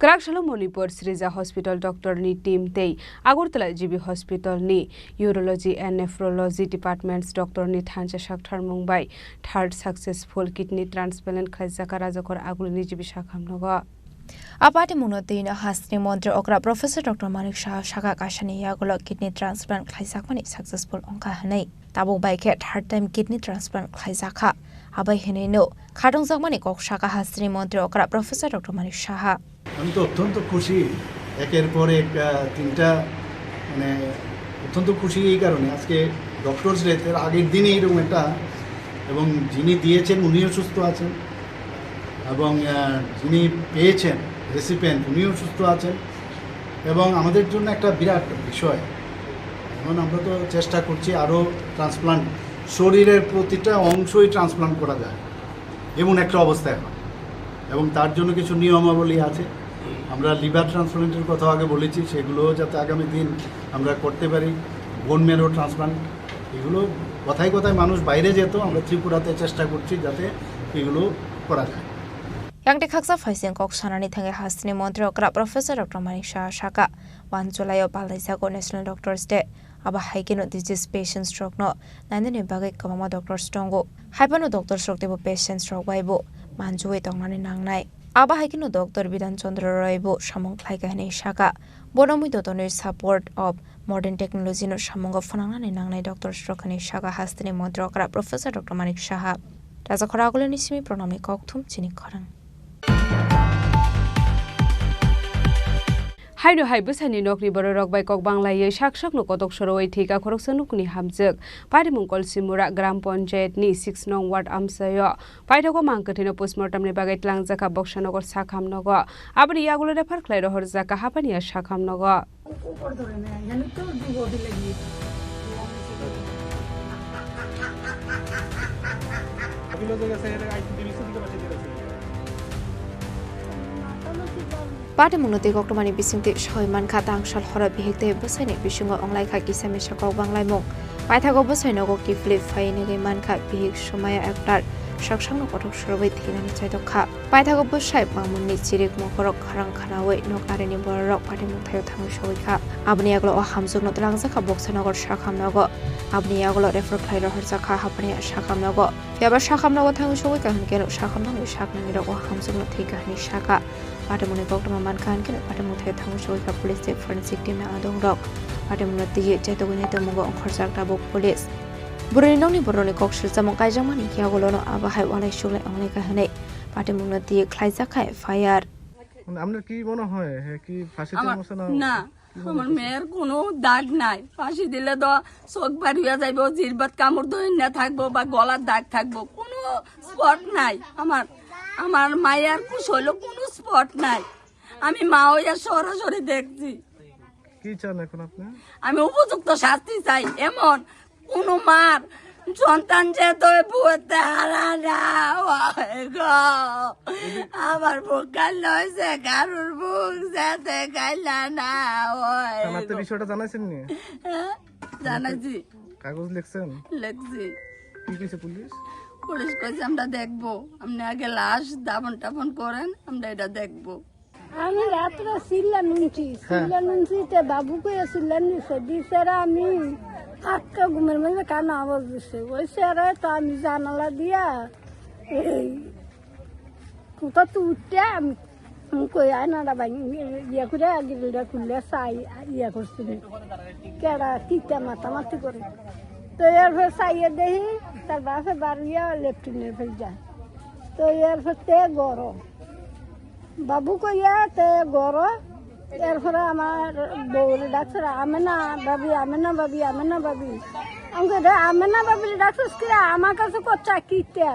Kwrak salo Manipur Srija Hospital doctor ni team tei Agartala G B Hospital ni Urology and Nephrology Departments doctor ni thansa sakthar mung bai third successful kidney transplant khlaijak Rajakor Aguli ni G B Sakham nogo. A patimungno twino hasteni montri okra Professor Doctor Manik Saha saka kaisani yagulo kidney transplant khlaijakmani successful wngkha hwnwi. Tabuk bai khe third time kidney transplant khlaijakha. Abai hwnwino khatungjakmani kok saka hasteni montri okra Professor Doctor Manik Saha. আমি তো অত্যন্ত খুশি, একের পর এক, আহ, তিনটা, মানে, অত্যন্ত খুশি এই কারণে, আজকে ডক্টরস ডেতে আগের দিনই এরকম একটা, এবং যিনি দিয়েছেন উনিও সুস্থ আছেন, এবং, আহ, যিনি পেয়েছেন, রেসিপিয়েন্ট, উনিও সুস্থ আছেন, এবং আমাদের জন্য একটা বিরাট বিষয়। এখন আমরা তো চেষ্টা করছি আরও ট্রান্সপ্লান্ট, শরীরের প্রতিটা অংশই ট্রান্সপ্লান্ট করা যায়, এমন একটা অবস্থা এখন। এবং তার জন্য কিছু নিয়মাবলী আছে। আমরা লিভার ট্রান্সপ্লান্টের কথা আগে বলেছি, সেগুলোও যাতে আগামী দিন আমরা করতে পারি। বোন ম্যারো ট্রান্সপ্লান্ট, এগুলো কথায় কথায় মানুষ বাইরে যেত, আমরা ত্রিপুরাতে চেষ্টা করছি যাতে এগুলো করা যায়। Yang de khaksa phaising kok sanani thangwi hasteni montri okra Professor Doctor Manik Saha saka, one July o palaijago National Doctors Day. Abo hai kheno disease patients rokno nainani bagwi kwbangma doctors tongo. Hai phano doctors rok teibo patients rok bai bo manjui tongnani nangnai. Abo hai kheno Doctor Bidhan Chandra Roy bo samung khlaikha hwnwi sakha. Bono mui dotonwi support of modern technology no samungo phwnangnani nangnai doctors rok hwnwi sakha hasteni montri okra Professor Doctor Manik Saha. Raja Khoragulani simi Pranamni kokthum chini khorang. Haino hai bwsaini nokni bororok bai kok banglaiwi sak sakno kotok sorowi thwikha khoroksa nukni hamjwk. Patimung Kolsimura Gram Panchayat ni six nong ward amchaio paithago mang kwthwino postmortem ni bagwi twlangjakha Boksanogo sakham nogo. Aboni yagulo refer khlai rohorjakha Hapania sakham nogo. Patimungno twi koktwmani bisingtwi soi mankha, tangsal horo bihik tei bwsaini bisingo wnglaikha kisa misa kok banglaimung. Paithago bwsai nogo kiphilwi phaiwi nugwi mankha, bihik Somaya Akhtar saksakno kothok sorowi thwinani chaitokha. Paithago bwsai bangmungni chirik mokorok kharang khanaui nok narini bororok patimung thaio thangwi sogwi kha. Aboni yagulo o hamjwkno twlangjakha Boksanogo sakham nogo. Aboni yagulo refer khlai rohorjakha Hapania sakham nogo. Phiya ba sakham nogo thangwi sogwi kha hwnkhe sakham nokni saknanirok o hamjwkno thwikha hwnwi sakha. Patimungni koktwma mankha hwnkhe patimung thaio thangwi sogwi kha police tei forensic team ni adongrok. Patimungno twiwi chaitogwi nai tongmungo ongkhorjak tabuk police. Bwrwini nokni bororokni kok silchamung kaijakmani yagulono abo hai walai suglai wnglaikha hwnwi patimungno twiwi khlaijak kha F I R. মানে, আপনার কি মনে হয়, হ্যাঁ, কি ফাঁসিতে আমার, বসে না? না, কি মনে আমার করছেন? মেয়ের কোনো দাগ নাই। ফাঁসি দিলে তো চোখ বার হইয়া যাইবো, জিরবাত কামড় ধরে না থাকবো বা গলার দাগ থাকবো, কোনো স্পট নাই। আমার, আমার মায়ের কুশ হইলো কোনো স্পট নাই। আমি মা হইয়া সরাসরি দেখছি। কি চান এখন আপনি? আমি উপযুক্ত শাস্তি চাই, এমন কোনো মার সন্তান যে তো বুঝতে হারা না হয় গো। আমার বুক কাল হয়েছে, কারোর বুক যাতে কাইলা না হয় থানাতে গো। বিষয়টা জানাইছেন নি? হ্যাঁ, জানাইছি। কাগজ লিখছেন? লিখছি। কি কইছে পুলিশ? পুলিশ কইছে, "আমরা দেখবো, আপনি আগে লাশ দাফন টাফন করেন, আমরা এটা দেখবো।" আমি রাত্রে চিল্লা নুনছি, হ্যাঁ। চিল্লা নুনছি, তে বাবু কইয়া চিল্লা নিছে, দিছে রে আমি আটকা ঘুমের মধ্যে কানে আওয়াজ দিছে, ওই স্যারে তো আমি জানালা দিয়া এই কোথা তো উঠতে আমি, আমি কই আয়নাটা ভাঙি ইয়া করে গ্রিলটা খুললে চাই ইয়া করছি, কেডা কিতা মাতামাতি করে, তো এরপর চাইয়ে দেখি তার বাপে বাড়িয়া লেট্রিনের ফেল যায়, তো এরপর তে গরম। বাবু কইয়া তে গরো, এরপরে আমার বউরে ডাকছে, "আমেনা ভাবি, আমেনা ভাবি, আমেনা ভাবি।" আমি কই, "রে আমেনা ভাবি ডাকছিস কি রে? আমার কাছে কো চাকিটা।"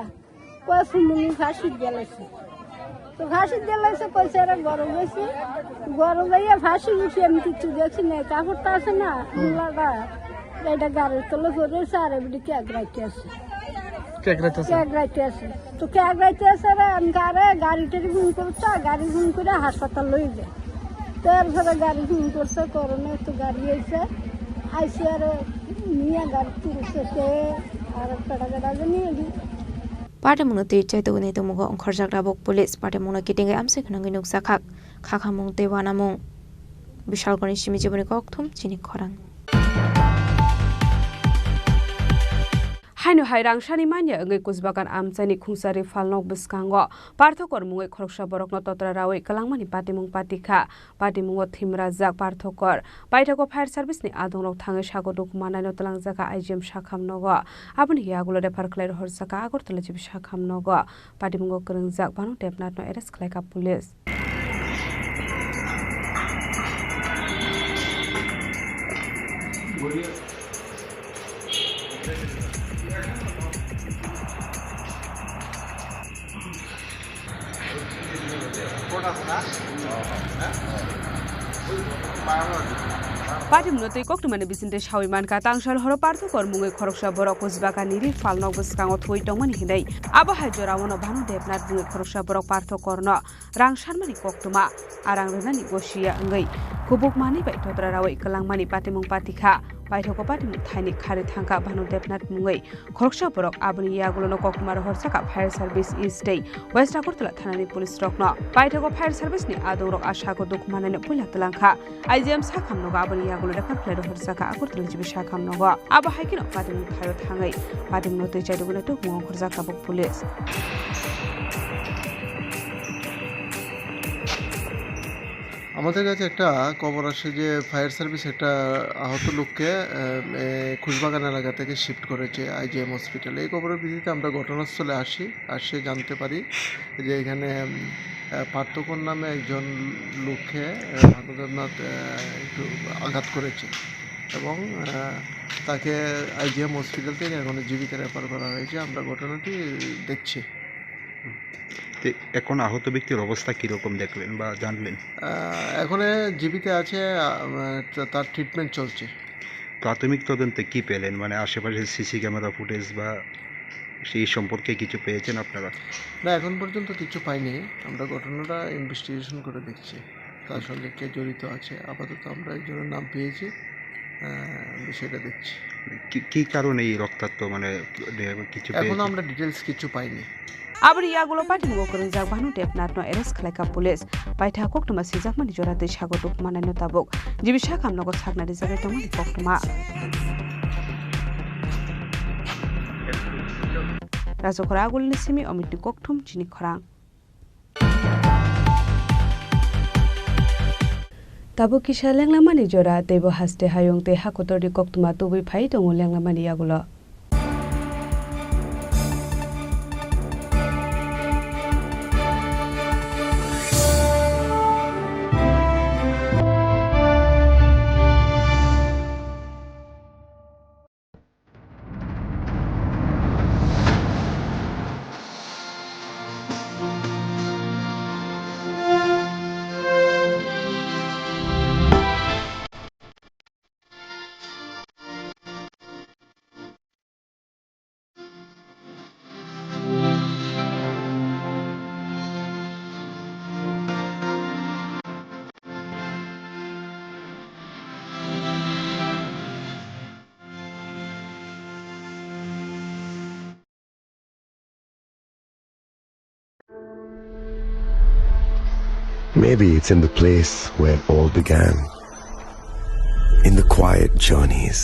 কয়, "ফুলমুনি ফাঁসি গেলাইছে।" তো ফাঁসি গেলাইছে কইছে, "এরা গরো গেছে।" গরো যাইয়া ফাঁসি উঠি আমি কিচ্ছু দেখি নাই, কাপড়টা আছে না, হুম। লাগা। এটা গাড়ির তলে পড়ে রয়েছে, আর এমনি কেক রাখতে আছে। কেক রাখতে আছে? কেক রাখতে আছে। তো কেক রাখতে আছে রে, আমি আরে গাড়ি টাড়ি ফোন করছে, গাড়ি ফোন করে হাসপাতাল লই যায়। তো এরপরে গাড়ি ফোন করছে, করোনা তো গাড়ি আইছে, আইসে আর নিয়ে গাড়ি তুলছে সে, আর পেটা পেটা নিয়ে দি। Patimungno twi chaitugwi tongmungo ongkhorjak tabuk police. Patimungno kitingwi amsai khwnangwi nukjakha khakhamung tei uanamung. Bishalgorni simi jiboni kokthum chini khorang. Haino hai rangsani manya wngwi Kusbagan amchaini khungsari phalnok bwskango parthokor mungwi khoroksa borokno totra rawi kwlangmani patimung patikha. Patimungo thimrajak parthokor paithago fire service ni adongrok thangwi sago dukhu mannaino twlangjakha I G M sakham nogo. Aboni yagulo refer khlai rohorjakha Agartala G B sakham nogo. Patimungo kwrwngjak Banu Debnathno arrest khlaikha police. Patimungno twi koktwmani bisingtwi sawi mankha, tangsal horo parthokor mungwi khoroksa borok Kusbaga niri phalnok bwskango thuwi tongmani hinwi. Abo hai jorao no Banu Debnath mungwi khoroksa borok parthokorno rang sanmani koktwma, arang rwnani gosiya wngwi kubuk manwi bai totra rawi kwlangmani patimung patikha. Paithago patimung thaini khari thangkha Bhanu Debnath mungwi khoroksa borok, aboni yagulono koktwma rohorjakha Fire Service East tei West Agartala thanani police rokno. Paithago Fire Service ni adongrok a sago dukhu mannaino puila twlangkha. I G M sakham nogo aboni yagulo refer khlai rohorjakha Agartala G B sakham nogo. Abo hai kheno patimung thaio thangwi patimungno twi chaitugwino tongmungo ongkhorjak tabuk police. আমাদের কাছে একটা খবর আসে যে fire service একটা আহত লোককে, আহ, এ, খুশবাগান এলাকা থেকে শিফট করেছে আইজিএম হসপিটালে। এই খবরের ভিত্তিতে আমরা ঘটনাস্থলে আসি, আসে জানতে পারি যে এখানে, উম, আহ, পার্থকর নামে একজন লোককে, আহ, ভানুদেবনাথ, আহ, একটু আঘাত করেছে এবং, আহ, তাকে আইজিএম হসপিটাল থেকে এখন জিবিতে রেফার করা হয়েছে। আমরা ঘটনাটি দেখছি। তো এখন আহত ব্যক্তির অবস্থা কীরকম দেখলেন বা জানলেন? আহ, এখনে জিবিতে আছে, আহ, তা-, তার ট্রিটমেন্ট চলছে। প্রাথমিক তদন্তে কি পেলেন? মানে, আশেপাশে সিসি ক্যামেরা ফুটেজ বা সেই সম্পর্কে কিছু পেয়েছেন আপনারা? না, এখন পর্যন্ত কিছু পাইনি। আমরা ঘটনাটা ইনভেস্টিগেশন করে দেখছি, তার সঙ্গে কে জড়িত আছে। আপাতত আমরা একজনের নাম পেয়েছি, আহ, বিষয়টা দেখছি। কি, কি কারণে এই রক্তাক্ত, মানে, কিছু এখনো পেয়েছেন? আমরা ডিটেলস কিছু পাইনি। Aboni yagulo paithago kwrwngjak Bhanu Debnathno arrest khlaikha police. Paitha koktwma swijakmani jora tei sago tubumanaino tabuk. Jibi sakhamnogo sakna rijagwi tongmani koktwma. Rajakhora agulini simi Omitni kokthum chini khorang. Tabuk kisa lenglamani jora, teibo haste hayung tei hakotorni koktwma tubui phai tongo lenglamani yagulo. Maybe it's in the place where it all began. In the quiet journeys,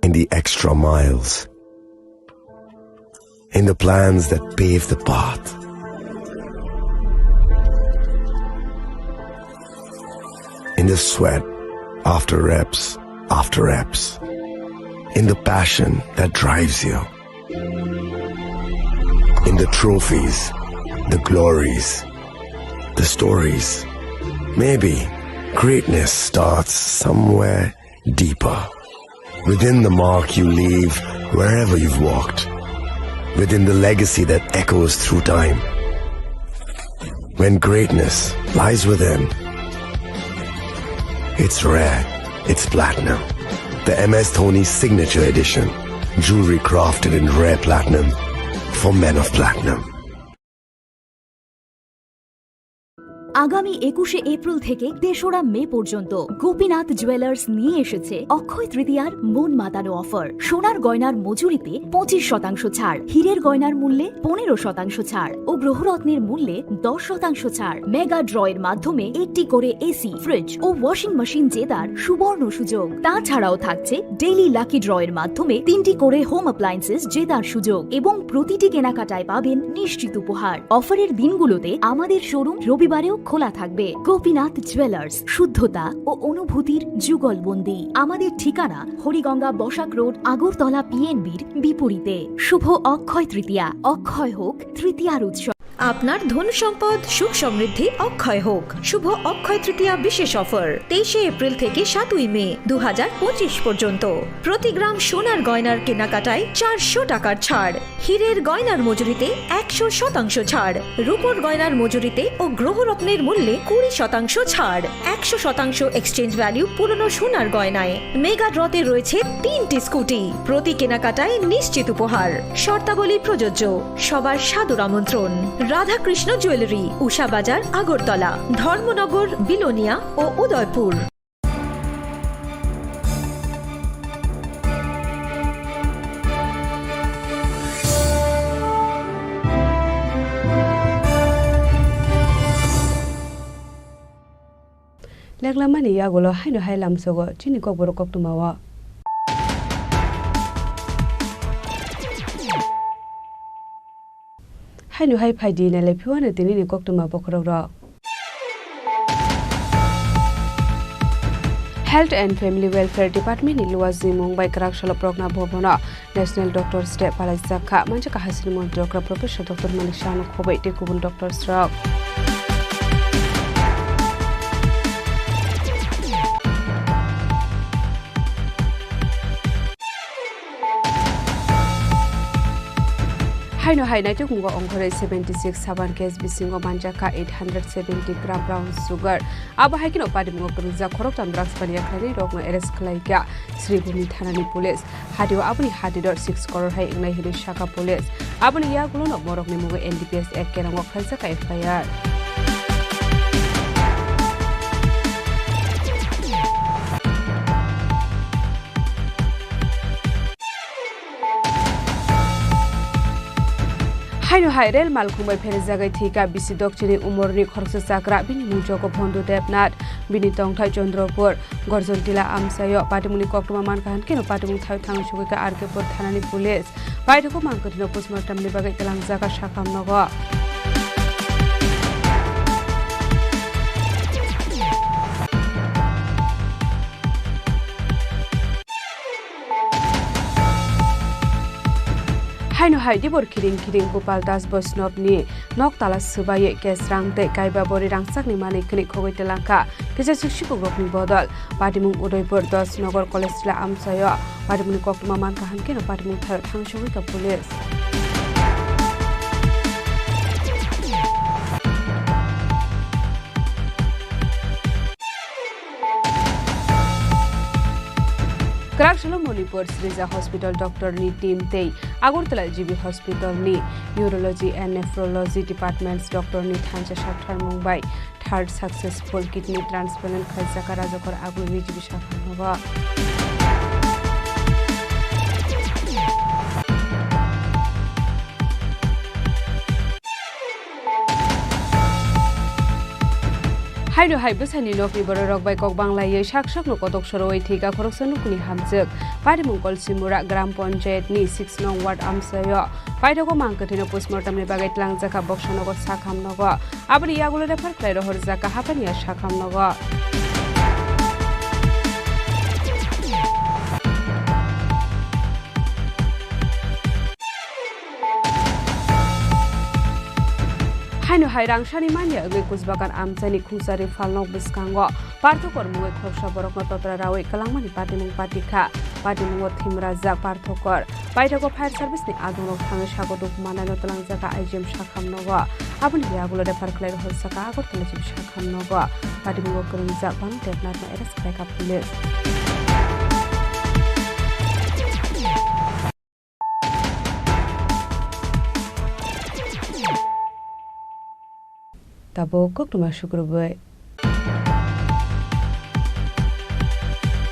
in the extra miles, in the plans that pave the path, in the sweat after reps after reps, in the passion that drives you. In the trophies, the glories, the stories. Maybe greatness starts somewhere deeper. Within the mark you leave wherever you've walked. Within the legacy that echoes through time. When greatness lies within, it's rare, it's platinum. The M S Dhoni Signature Edition. Jewelry crafted in rare platinum for men of platinum. আগামী একুশে এপ্রিল থেকে তেসরা মে পর্যন্ত গোপীনাথ জুয়েলার্স নিয়ে এসেছে অক্ষয় তৃতীয়ার মন মাতানো অফার। সোনার গয়নার মজুরিতে পঁচিশ শতাংশ ছাড়, হীরের গয়নার মূল্যে পনেরো শতাংশ ছাড় ও গ্রহরত্নের মূল্যে দশ শতাংশ ছাড়। মেগা ড্রয়ের মাধ্যমে একটি করে এসি, ফ্রিজ ও ওয়াশিং মেশিন জেতার সুবর্ণ সুযোগ। তাছাড়াও থাকছে ডেইলি লাকি ড্রয়ের মাধ্যমে তিনটি করে হোম অ্যাপ্লায়েন্সেস জেতার সুযোগ এবং প্রতিটি কেনাকাটায় পাবেন নিশ্চিত উপহার। অফারের দিনগুলোতে আমাদের শোরুম রবিবারেও খোলা থাকবে। গোপীনাথ জুয়েলার্স, শুদ্ধতা ও অনুভূতির যুগলবন্দি। আমাদের ঠিকানা হরিগঙ্গা বসাক রোড, আগরতলা পিএনবির বিপরীতে। শুভ অক্ষয় তৃতীয়া, অক্ষয় হোক তৃতীয়ার উৎসব। আপনার ধন সম্পদ সুখ সমৃদ্ধি অক্ষয় হোক। শুভ অক্ষয় তৃতীয়া বিশেষ অফার, তেইশে এপ্রিল থেকে সাতই মে দু হাজার পঁচিশ পর্যন্ত। প্রতি গ্রাম সোনার গয়নার কেনাকাটায় চারশো টাকার ছাড়, হীরের গয়নার মজুরিতে একশো শতাংশ ছাড়, রূপোর গয়নার মজুরিতে ও গ্রহরত্নের মূল্যে কুড়ি শতাংশ ছাড়, একশো শতাংশ এক্সচেঞ্জ ভ্যালু পুরনো সোনার গয়নায়। মেগা ড্রতে রয়েছে তিনটি স্কুটি, প্রতি কেনাকাটায় নিশ্চিত উপহার। শর্তাবলী প্রযোজ্য। সবার সাদর আমন্ত্রণ। রাধাকৃষ্ণ জুয়েলারি, উষা বাজার, আগরতলা, ধর্মনগর, বিলোনিয়া ও Udaipur. Leklamani yagulo haino hai lamsogo chini kokborok koktwmao. Haino hai phaidi nailai phiwano tinini koktwma bokhorokrok. Health and Family Welfare Department ni luajimung bai kwrak salo Progna Bhavan o National Doctors Day palaijak kha. Manjak kha hasini montri okra Professor Doctor Manik Saha no khoboi tei kubun doctors rok. Haino hai naitukmungo ongkhorwi seventy six saban case bisingo manjakha eight hundred seventy gram brown sugar. Abo hai kheno patimungo kwrwngjak khoroktham drugs paniya khlainai rokno arrest khlaikha Sribhumi thanani police. Hatio aboni hatidor six crore hai wngnai hinwi sakha police. Aboni yagulono borokni mungo N D P S Act kerongo khlaijakha F I R. Haino hai rel malkhung bai pherejagwi thwikha bisi dokchini umorni khoroksa chakra, bini mung jogo Bhondu Debnath, bini tongthai Chandrapur, Gorjontila amchaio. Patimungni koktwma mankha hwnkhe no patimung thaio thang sugwikha R K Pur thanani police. Paithakgo mankha thwino postmortem ni bagwi twlangjak kha sakham nogo. Haino hai dibor khiring khiring Gopal Das Boishnobni nok tala swbaiwi cash rang tei kaiba bori rangchakni manwi khwnwi khogwi twlangkha kisa suk sikukrokni bodol. Patimung Udaipur dos Nogor College Tila amchaio patimungni koktwma mankha hwnkhe no patimung thaio thang sogwikha police. Kwrak salo Manipur Srija Hospital doctor ni team tei Agartala G B Hospital ni Urology and Nephrology Departments doctor ni thansa saktharmung bai third successful kidney transplant khaijak Rajakor Agulni G B saktharmung. Haino hai bwsani nokni bororok bai kok banglaiwi sak sakno kotok sorowi thwikha khoroksa nukni hamjwk. Patimung Kolsimura Gram Panchayat ni six nong ward amchaio. Paithakgo mankha thwino postmortem ni bagwi twlangjakha boksa nogo sakham nogo. Aboni yagulo refer khlai rohorjakha Hapania sakham nogo. Haino hai rangsani manya wngwi Kusbagan amchaini khungsari phalnok bwskango parthokor mungwi khoroksa borokno totra rawi kwlangmani patimung patikha. Patimungo thimrajak parthokor. Paithakgo fire service ni adongrok thangwi sago duk manaino twlangjakha I G M sakham nogo. Aboni yagulo refer khlai rohorjakha Agartala G B sakham nogo. Patimungo kwrwngjak Bhanu Debnathno arrest khlaikha police. Tabuk koktwma sukrubwi.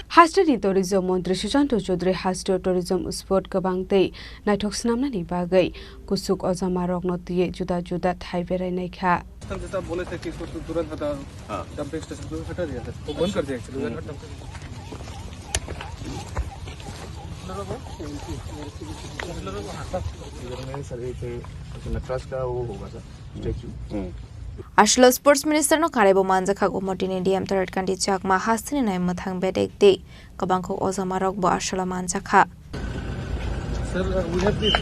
Hasteni tourism montri Susanto Chaudhary hasteo tourism spot kwbang tei naithok swnamnani bagwi kuchuk ojamarokno twiwi juda juda thai berai naikha. हम जैसा बोले थे कि इसको तुरंत हटा, हाँ। Dumping station को हटा दिया था। वो बंद कर दिया एक्चुअली। हम्म। इधर में सर एक नटराज का वो होगा sir, statue. Hmm. Aswk sports minister no karwi bo manjakha Gomotini D M Tarat Kanti Chakma hasteni nai mwthang bedek tei kwbangkuk ojamarok bo aswk manjakha. Sir, we have this, uh,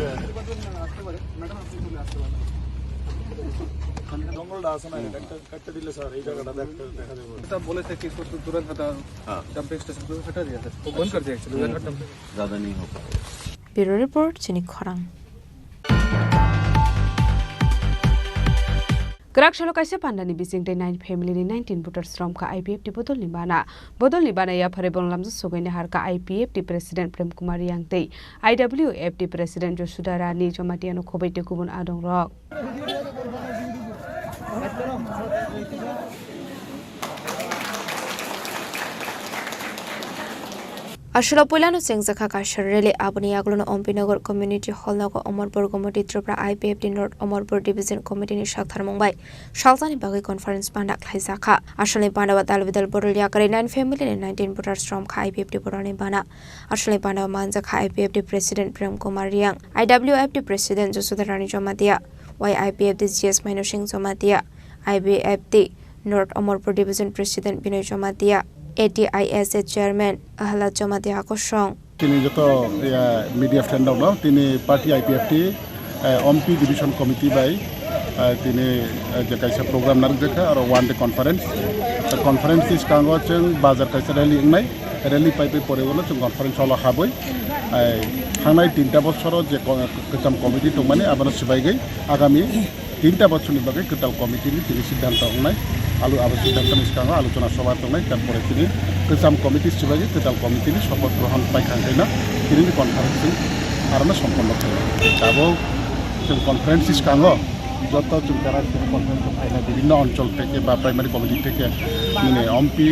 madam, आप लोग आसते वाले। जंगल डांस ना, doctor cut दिले सर, ये जगह डॉक्टर देखा दे। सब बोले थे कि इसको तुरंत हटा, हाँ। डंपिंग स्टेशन को हटा दिया था। वो बंद कर दिया एक्चुअली। हम्म। ज्यादा नहीं हो पाएगा। Bureau report, Chini Khorang. Kwrak salo kaisa pandani bising tei nine family ni nineteen voters romkha I P F T bodolni bana. Bodolni bana yaphare bono lamjak sogwi naharkha I P F T President Prem Kumar Reang tei I W F T President Josuda Rani Jamatia no khoboi tei kubun adongrok. Aswk puilano chengjakha kaisa rally, aboni yagulono Ompinagar Community Hall nogo Amarpur Gomoti Tripura I P F T North Amarpur Division Committee ni saktharmung bai salsani bagwi conference panda khlaijakha. Aswkni panda o dal bidal borok yakarwi nine family ni nineteen voters romkha I P F T borokni bana. Aswkni panda o manjakha I P F T President Prem Kumar Reang, I W F T President Josuda Rani Jamatia, Y I P F T G S Maino Singh Jamatia, I B F T North Amarpur Division President Binoy Jamatia, A T I S A chairman Ahlad Jamatia kosong. Tini joto, ya, media friend rokno tini party I P F T, eh, Ompi Division Committee bai, eh, tini, eh, je kaisa program narwkjakha, aro one day conference. Eh, conference ni swkango chwng bazar kaisa rally wngnai, rally pai pai pore ulo chwng conference hall o habwi, eh, thangnai tinta bosoro je ko-, kwcham committee tongmani abono swbaigwi agami tinta bochorni bagwi kwtal committee ni tini siddhanto wngnai, alu abo siddhanto ni swkango alochona sobha tongnai, tarpore tini kwcham committee swbaigwi kwtal committee ni sopoth grohon paikha khaina tini ni conference chwng arono somponno khainai. Abo chwng conference ni swkango joto chwng jara chini conference o phainai bibhinno onchol theke ba primary committee theke nini Ompi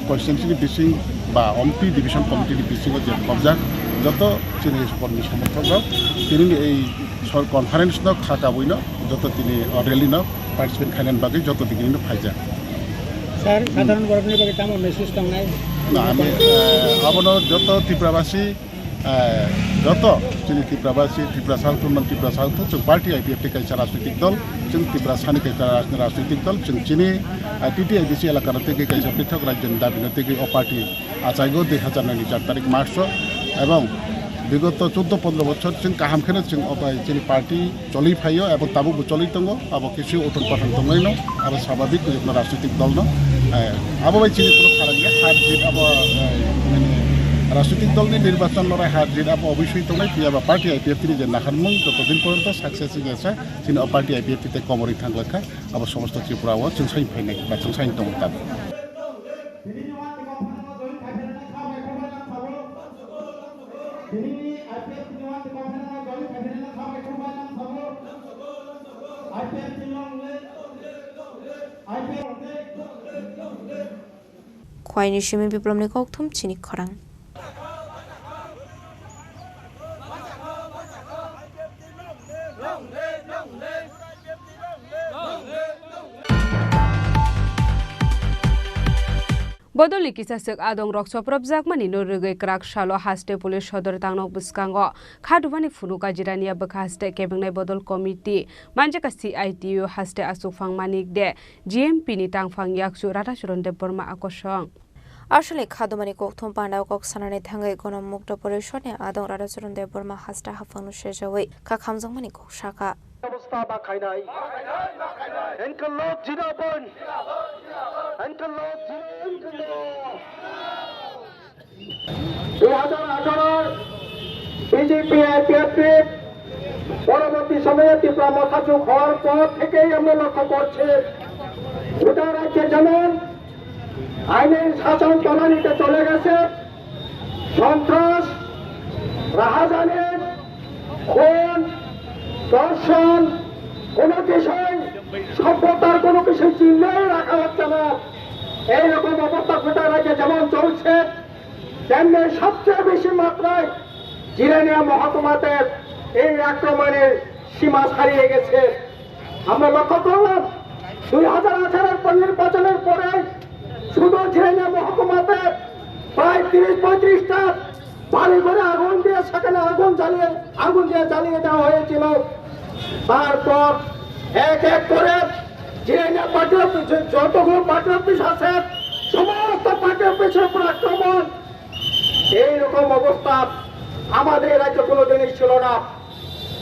constituency ni bising ba Ompi division committee ni bisingo je khobjak joto chini kormi somorthok rok tini ni ei sor conference no kha kabui no joto tini o rally no participate khainani bagwi joto digini no phaijak. Sir, hmm, sadharon borokni bagwi tamo message tongnai? Na, ami, eh, abono joto Tiprabasi, eh, joto chini Tiprabasi, Tiprasa wngthok, non Tiprasa wngthok, chwng party I P F T kaisa rajnitik dol, chwng Tiprasani kaisa raj-, rajnitik dol, chwng chini, eh, T T I D C elakano tei kaisa pithok rajyoni dabino tei o party achaigo dui hazar nai ni char tarik March o, ebong bigoto chuddo pondro bochor chwng kaham kheno chwng o bai chini party choli phaio ebong tabukbo choli tongo, abo kisi uthon pathon tongnaino, abo sababik kujukno rajnitik dolno, eh, abo bai chini kunu pharang ya har jit abo, eh, mane rajnitik dolni nirbachon lorai har jit abo obisoi tongnai, phiya ba party I P F T ni je naharmung joto din porjonto success wngya sa chini o party I P F T tei komorwi thanglaikha, abo somosto Tripura o chwng sai phainai ba chwng sai tongo tabuk. Khwaini simi biplomni kokthum chini khorang. Bodolni kisa swk adong rok chopropjakmani no rwgwi kwrak salo haste police sodor tangnok bwskango khadubani phunuk kajirania bwkha haste kebengnai bodol committee manjaka C I T U haste achukphang Manik de G M P ni tangphang yakchu Radhacharan Debbarma akosong. Aswkni khadumani kokthum pandao kok sanani thangwi Gonomukta Porishod ni adong Radhacharan Debbarma haste haphangno sejawi kha khamjakmani kok sakha. Obostha ba khainai. Enkal lok jina bon. Enkal lok jina bon. Dui hajar atharo B J P I P F T পরবর্তী সময়ে ত্রিপুরা মথা চুক হওয়ার পর থেকেই আমরা লক্ষ্য করছি গোটা রাজ্যে যেমন আইনের শাসন তলানিতে চলে গেছে, সন্ত্রাস, রাহাজানি, খুন, ধর্ষণ, কোনো কিছুই সভ্যতার কোনো কিছু চিহ্নই রাখা হচ্ছে না। এইরকম অবস্থা গোটা রাজ্যে যেমন চলছে, তেমনি সবচেয়ে বেশি মাত্রায় জিরানিয়া মহকুমাতে এই আক্রমণের সীমা ছাড়িয়ে গেছে। আমরা লক্ষ্য করলাম, দুই হাজার আঠারোর নির্বাচনের পরে শুধু ঝিনাইদহ মহকুমাতে প্রায় তিরিশ পঁয়ত্রিশটা বাড়ি ঘরে আগুন দিয়ে, সেখানে আগুন জ্বালিয়ে, আগুন দিয়ে জ্বালিয়ে দেওয়া হয়েছিল। তারপর এক এক করে ঝিনাইদহ পার্টি অফিস, যতগুলো পার্টি অফিস আছে, সমস্ত পার্টি অফিসের উপর আক্রমণ। এইরকম অবস্থা আমাদের রাজ্যে কোনোদিনই ছিল না,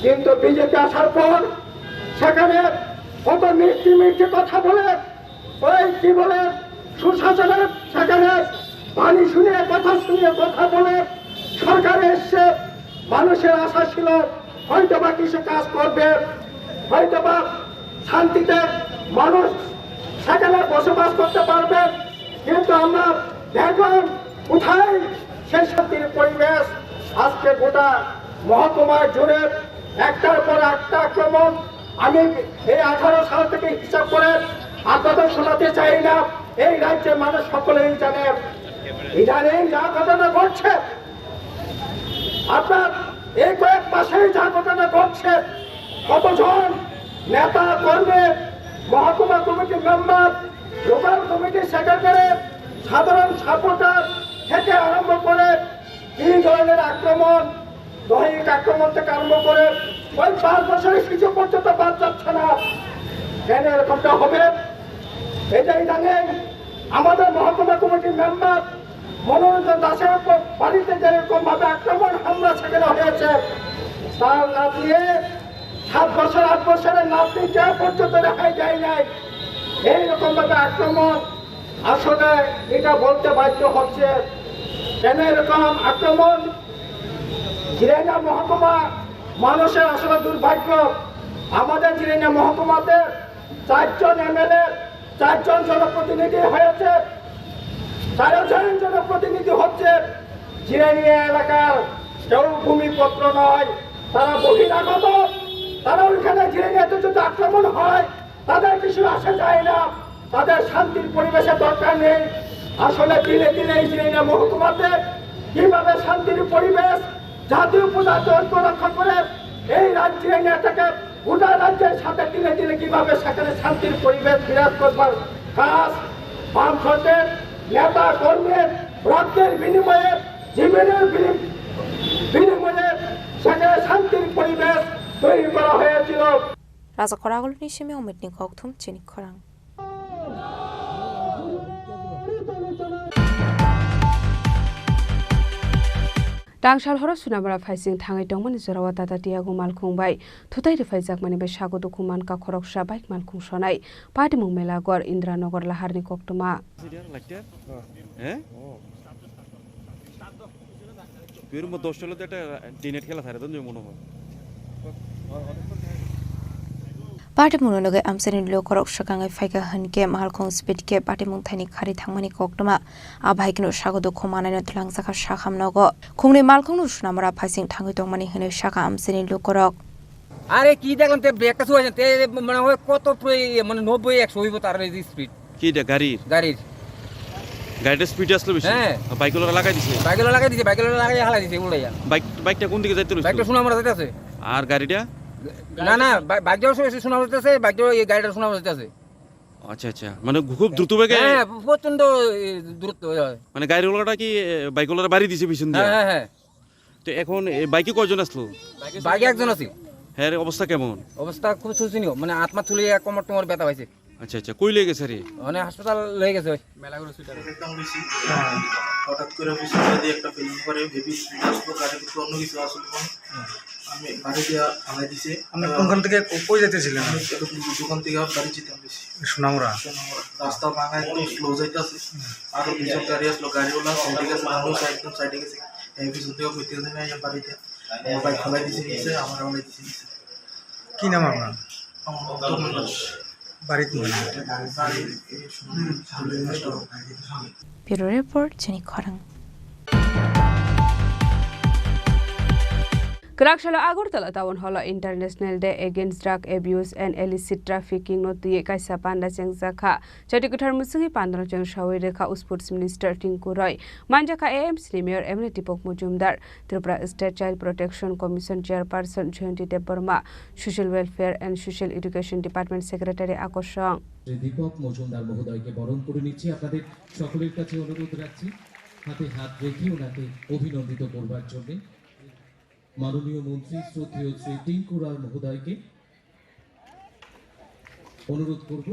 কিন্তু বিজেপি আসার পর সেখানে কত মিষ্টি মিষ্টি কথা বলে, ওই কি বলে, সুশাসনের সেখানে বাণী শুনিয়ে, কথা শুনিয়ে, কথা বলে সরকারে এসছে। মানুষের আশা ছিল হয়তো বা কিছু কাজ করবে, হয়তো বা শান্তিতে মানুষ সেখানে বসবাস করতে পারবে। কিন্তু আমরা দেখলাম কোথায় সেই শান্তির পরিবেশ। আজকে গোটা মহকুমা জুড়ে একটার পর একটা আক্রমণ। আমি এই আঠারো সাল থেকে হিসাব করে আপনাদের শোনাতে চাই না, এই রাজ্যের মানুষ সকলেই জানে। ইদানিং যা ঘটনা ঘটছে, আপনার এই কয়েক মাসেই যা ঘটনা ঘটছে, কতজন নেতা, কর্মী, মহকুমা কমিটির মেম্বার, লোকাল কমিটির সেক্রেটারি, সাধারণ সাপোর্টার থেকে আরম্ভ করে কি ধরনের আক্রমণ, দৈহিক আক্রমণ থেকে আরম্ভ করে ওই পাঁচ বছরের শিশু পর্যন্ত বাদ যাচ্ছে না। কেন এরকমটা হবে? এটা ইদানিং আমাদের মহকুমা কমিটির মেম্বার মনোরঞ্জন দাসের উপর বাড়িতে যেরকম ভাবে আক্রমণ হামলা সেখানে হয়েছে, তার নাতনি সাত বছর আট বছরের নাতনি যা পর্যন্ত রেহাই দেয় নাই। এইরকম ভাবে আক্রমণ, আসলে এটা বলতে বাধ্য হচ্ছে। কেন এরকম আক্রমণ? জিরানিয়া মহকুমা মানুষের আসলে দুর্ভাগ্য। আমাদের জিরানিয়া মহকুমাতে চারজন এমএলএ, চারজন জনপ্রতিনিধি হয়েছে, চারজন জনপ্রতিনিধি হচ্ছে জিরানিয়া এলাকার কেউ ভূমিপুত্র নয়, তারা বহিরাগত। তারা ওইখানে জিরানিয়াতে যদি আক্রমণ হয়, তাদের কিছু আসে যায় না, তাদের শান্তির পরিবেশের দরকার নেই। আসলে তিলে তিলে এই জিরানিয়া মহকুমাতে কিভাবে শান্তির পরিবেশ, জাতীয় উপজাতীয় ঐক্য রক্ষা করে এই রাজ্যে নেতাকে গোটা রাজ্যের সাথে তিলে তিলে কিভাবে সেখানে শান্তির পরিবেশ বিরাজ করবার কাজ বামফ্রন্টের নেতা কর্মীর রক্তের বিনিময়ে, জীবনের বিনিম-, বিনিময়ে সেখানে শান্তির পরিবেশ তৈরি করা হয়েছিল। Raja Khoragulni simi Omitni kokthum chini khorang. Tangsal horo Sunamura phaising thangwi tongmani jorao Tata Tiago malkhung bai thutai rwphaijakmani bai sago dukhu mankha khoroksa bike malkhung sonai. Patimung Melaghor, Indranagar laharni koktwma. Heh? Pero mo dosh tala de ekta tennis khela sare don mone hoy. Patimungno loge amchaini lukorok swkangwi phaikha hwnkhe malkhung speed khe patimung thaini khari thangmani koktwma. Abahaikhe no sago dukhu manai no twlangjakha sakham nogo. Khungni malkhungno Sunamura phaising thangwi tongmani hwnwi sakha amchaini lukorok. আরে কি দেখলাম, তে ব্রেকটা ছুঁয়েছেন, তে মনে হয় কত প্র-, ইয়ে, মানে নব্বই একশো হইব তার এই স্পিড। কি এটা গাড়ির? গাড়ির। গাড়িটা স্পিডে আসলো বেশি? হ্যাঁ। আর বাইকগুলো লাগাই দিছে? বাইকগুলো লাগাই দিছে, বাইকগুলো লাগাই হালাই দিছে, উল্টাইয়া। বাইক, বাইকটা কোন দিকে যাইতে রইছিল? বাইকটা সোনামুড়া যাইতে আছে। আর গাড়িটা? না, না, বাই-, বাইকটাও সো-, সোনামুড়া যাইতে আছে, বাইকটাও, এই গাড়িটা সোনামুড়া যাইতে আছে। আচ্ছা, আচ্ছা। মানে খুব দ্রুত বেগে? হ্যাঁ, হ্যাঁ, প্রচণ্ড, এ, দ্রুত, ওই হয়। মানে গাড়িওয়ালাটা কি, এ, বাইকওয়ালার বাড়ি দিছে পিছন দিয়ে? হ্যাঁ, হ্যাঁ, হ্যাঁ। তো এখন এই বাইকে কয়জন আসলো? বাইকে একজন আছিল। হ্যাঁ, অবস্থা কেমন? অবস্থা খুব শোচনীয়, মানে আত্মা তুলে এক কোমর টোমর ব্যথা পাইছে। আচ্ছা, আচ্ছা, কই লয়ে গেছে রে? মানে হাসপাতাল লয়ে গেছে ওই। মেলাঘর হসপিটালে। একটা হয়েছি, হঠাৎ করে পিছন দিয়ে একটা ফিল্ম করে বেবি আসলো, গাড়ির ভিতরে অন্য কিছু আসলো, মানে আমি গাড়ি দিয়ে ফালাই দিছে। আপনি কোনখান থেকে কো-, কই যাইতেছিলেন? আমি একটা দোকান থেকে বাড়ি যেতাম বেশি। সোনামুড়া। সোনামুড়া। রাস্তা ভাঙা, একদম স্লো যাইতেছে। আরো দুজন গাড়ি আসলো, গাড়িওয়ালা সাইডে গেছে, মানুষ একদম সাইডে গেছে। এই পিছন থেকে কইতে গেছে না, এই বাড়িতে আমার বাইক ফালাই দিছে নিচে, আমার ফালাই দিছে নিচে। কি নাম আপনার? আমার নাম তপন দাস। বাড়িতে? বাড়ি এই Sonamura. Bureau Report, chini khorang. Kwraksalo Agartala Town Hall o International Day Against Drug Abuse and Illicit Trafficking no twiwi kaisa panda chengjakha. Chati kwthar mwswngwi pandano chengsawi rwkha Sports Minister Tinku Roy. Manjakha A M C ni Mayor M L A Deepak Majumdar, Tripura State Child Protection Commission Chairperson Jayanti Debbarma, Social Welfare and Social Education Department Secretary Akosong. Shri দীপক মজুমদার মহোদয়কে বরণ করে নিচ্ছি। আপনাদের সকলের কাছে অনুরোধ রাখছি, হাতে হাত রেখে ওনাকে অভিনন্দিত করবার জন্যে। মাননীয় মন্ত্রী শ্রদ্ধেয় শ্রী টিঙ্কু রায় মহোদয়কে অনুরোধ করব।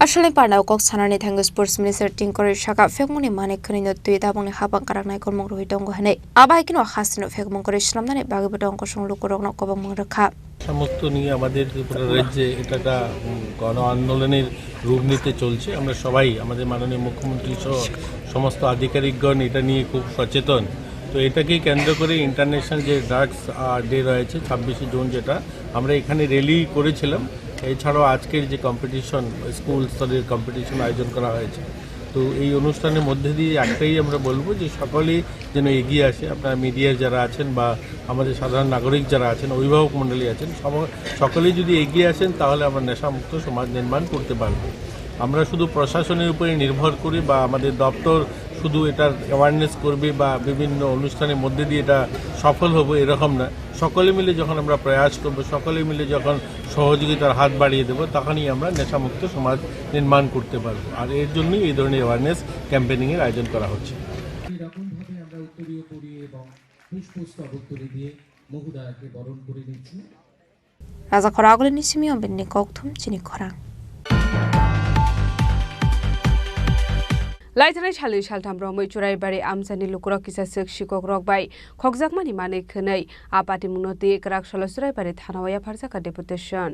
Aswlni parnao kok sanani thangwi Sports Minister Tinku Roy sakha, phekmungni manwi khwnwino twi tabukni hapang kwrak naikolmung rwui tongo hwnwi. Abo hai kheno hasteno phekmung kwrwi swnamnani bagwibo tongkosong lukurokno kobongmung rwkha. সমস্ত নিয়ে আমাদের ত্রিপুরা রাজ্যে এটা একটা, উম, গণ আন্দোলনের রূপ নিতে চলছে। আমরা সবাই, আমাদের মাননীয় মুখ্যমন্ত্রী সহ সমস্ত আধিকারিকগণ এটা নিয়ে খুব সচেতন। তো এটাকে কেন্দ্র করে ইন্টারন্যাশনাল যে ড্রাগস, আহ, ডে রয়েছে ছাব্বিশে জুন, যেটা আমরা এখানে র্যালি করেছিলাম, এছাড়াও আজকের যে কম্পিটিশন, স্কুল স্তরের কম্পিটিশন আয়োজন করা হয়েছে। তো এই অনুষ্ঠানের মধ্যে দিয়ে একটাই আমরা বলবো যে সকলেই যেন এগিয়ে আসে। আপনারা মিডিয়ার যারা আছেন বা আমাদের সাধারণ নাগরিক যারা আছেন, অভিভাবক মণ্ডলী আছেন, সম-, সকলেই যদি এগিয়ে আসেন, তাহলে আমরা নেশামুক্ত সমাজ নির্মাণ করতে পারবো। আমরা শুধু প্রশাসনের উপরে নির্ভর করি বা আমাদের দপ্তর শুধু এটার অ্যাওয়ারনেস করবে বা বিভিন্ন অনুষ্ঠানের মধ্যে দিয়ে এটা সফল হবে, এরকম না। সকলে মিলে যখন আমরা প্রয়াস করব, সকলে মিলে যখন সহযোগিতার হাত বাড়িয়ে দেব, তখনই আমরা নেশামুক্ত সমাজ নির্মাণ করতে পারব। আর এর জন্যই এই ধরনের অ্যাওয়ারনেস ক্যাম্পেইনিংয়ের আয়োজন করা হচ্ছে। এরকমভাবে আমরা উত্তরীয় পরিয়ে এবং পুষ্পস্তবক তুলে দিয়ে মহোদয়াকে বরণ করে নিচ্ছি। Raja khorang agulini simi o bini kokthum chini khorang. Laithanai salni saltham romwi Churaibari amchaini lukurok kisa swk sikokrok bai khokjakmani manwi khwnwi a patimungno twi kwrak salo Churaibari thanao yapharjakha deputation.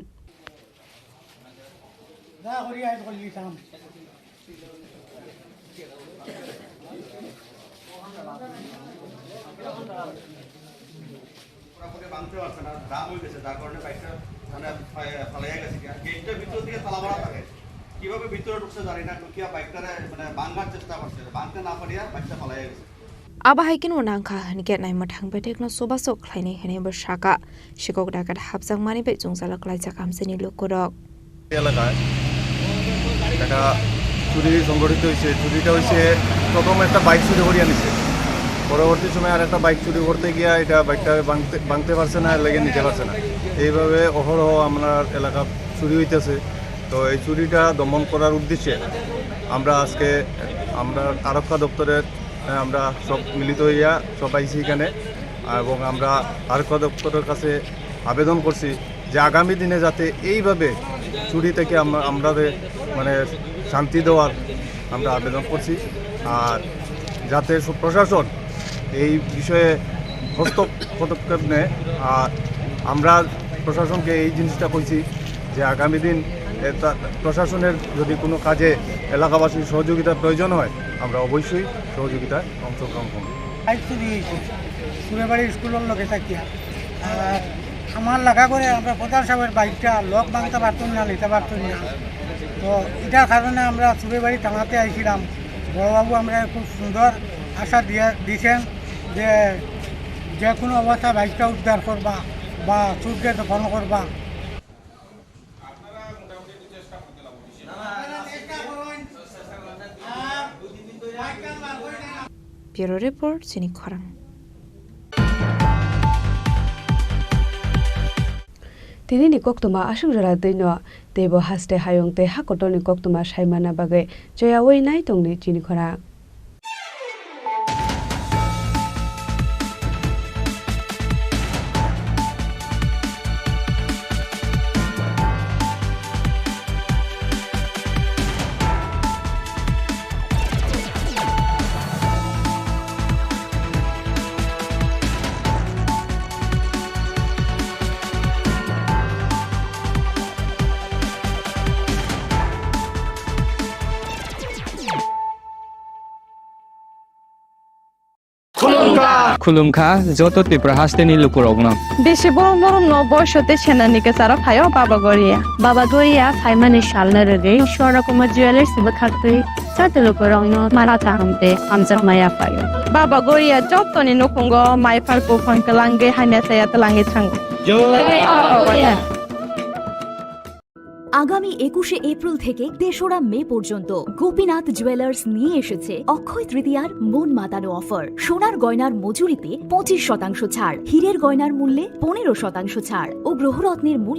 পুরোপুরি ভাঙতে পারছে না, জাম হয়ে গেছে, যার কারণে বাইকটা মানে ফা-, ফালাইয়া গেছে। গেটটার ভিতর দিকে তালা মারা থাকে, কিভাবে ভিতরে ঢুকছে জানি না, ঢুকিয়া বাইকটারে মানে ভাঙার চেষ্টা করছে, ভাঙতে না পারিয়া বাইকটা ফালাইয়া গেছে। Abo hai kheno nangkha hinkhe naimwthang bethekno chubachu khlainai hinwi bo sakha. Sikok dakat hapjakmani bai chwngsalu klaijak amchaini lukurok. এলাকায় একটা চুরি সংঘটিত হয়েছে। চুরিটা হয়েছে, প্রথম একটা বাইক চুরি করিয়া নিছে, পরবর্তী সময় আর একটা বাইক চুরি করতে গিয়া এটা বাইকটা ভাঙতে, ভাঙতে পারছে না, লেগে নিতে পারছে না। এইভাবে অহরহ আমরা এলাকা চুরি হইতেছে। তো এই চুরিটা দমন করার উদ্দেশ্যে আমরা আজকে আমরা আরক্ষা দপ্তরের, আহ, আমরা সব মিলিত হইয়া সব আইছি এখানে এবং আমরা আরক্ষা দপ্তরের কাছে আবেদন করছি যে আগামী দিনে যাতে এইভাবে চুরি থেকে আমরা, আমরা যে মানে শান্তি দেওয়ার আমরা আবেদন করছি। আর যাতে সব প্রশাসন এই বিষয়ে হস্তক্ষেপ নেয়। আর আমরা প্রশাসনকে এই জিনিসটা কইছি যে আগামী দিন এটা প্রশাসনের যদি কোনো কাজে এলাকাবাসীর সহযোগিতার প্রয়োজন হয়, আমরা অবশ্যই সহযোগিতায় অংশগ্রহণ করব। বাইক চুরি হয়েছে সুরেবাড়ি স্কুলের লগে থাকিয়া। আর আমার লাগা করে আমরা প্রধান সাহেবের বাইকটা লক ভাঙতে পারতাম না, নিতে পারতাম না। তো এটার কারণে আমরা সুরেবাড়ি থানাতে আইছিলাম। বড়বাবু আমরা খুব সুন্দর আশা দিয়ে দিয়েছেন যে যে কোনো অবস্থায় বাইকটা উদ্ধার করবা বা চুরকে ধরো করবা। Bureau Report, chini khorang. Tini ni koktwma aswk jora twi no, teibo haste hayung tei ha kotor ni koktwma sai manna bagwi choyaui nai tong di chini khorang. Khulumkha joto Tripura hasteni lukurokno. Bisi borom borom no boiso tei senani kwcharo phaio Baba Goria. Baba Goria phaimani salno rwgwi Swarna Kumar Jewellers bwkhaktwi joto lukurokno mara kaham tei hamjakma yaphaio. Baba Goria jotoni nukhungo maipar buphang twlangwi hamya saya twlangwi thango. Jai Baba Goria. আগামী একুশে এপ্রিল থেকে তেসরা মে পর্যন্ত গোপীনাথ জুয়েলার্স নিয়ে এসেছে অক্ষয় তৃতীয়ার মন মাতানো অফার। সোনার গয়নার মজুরিতে পঁচিশ শতাংশ ছাড়, হীরের গয়নার মূল্যে পনেরো শতাংশ ছাড় ও গ্রহরত্নের মূল্যে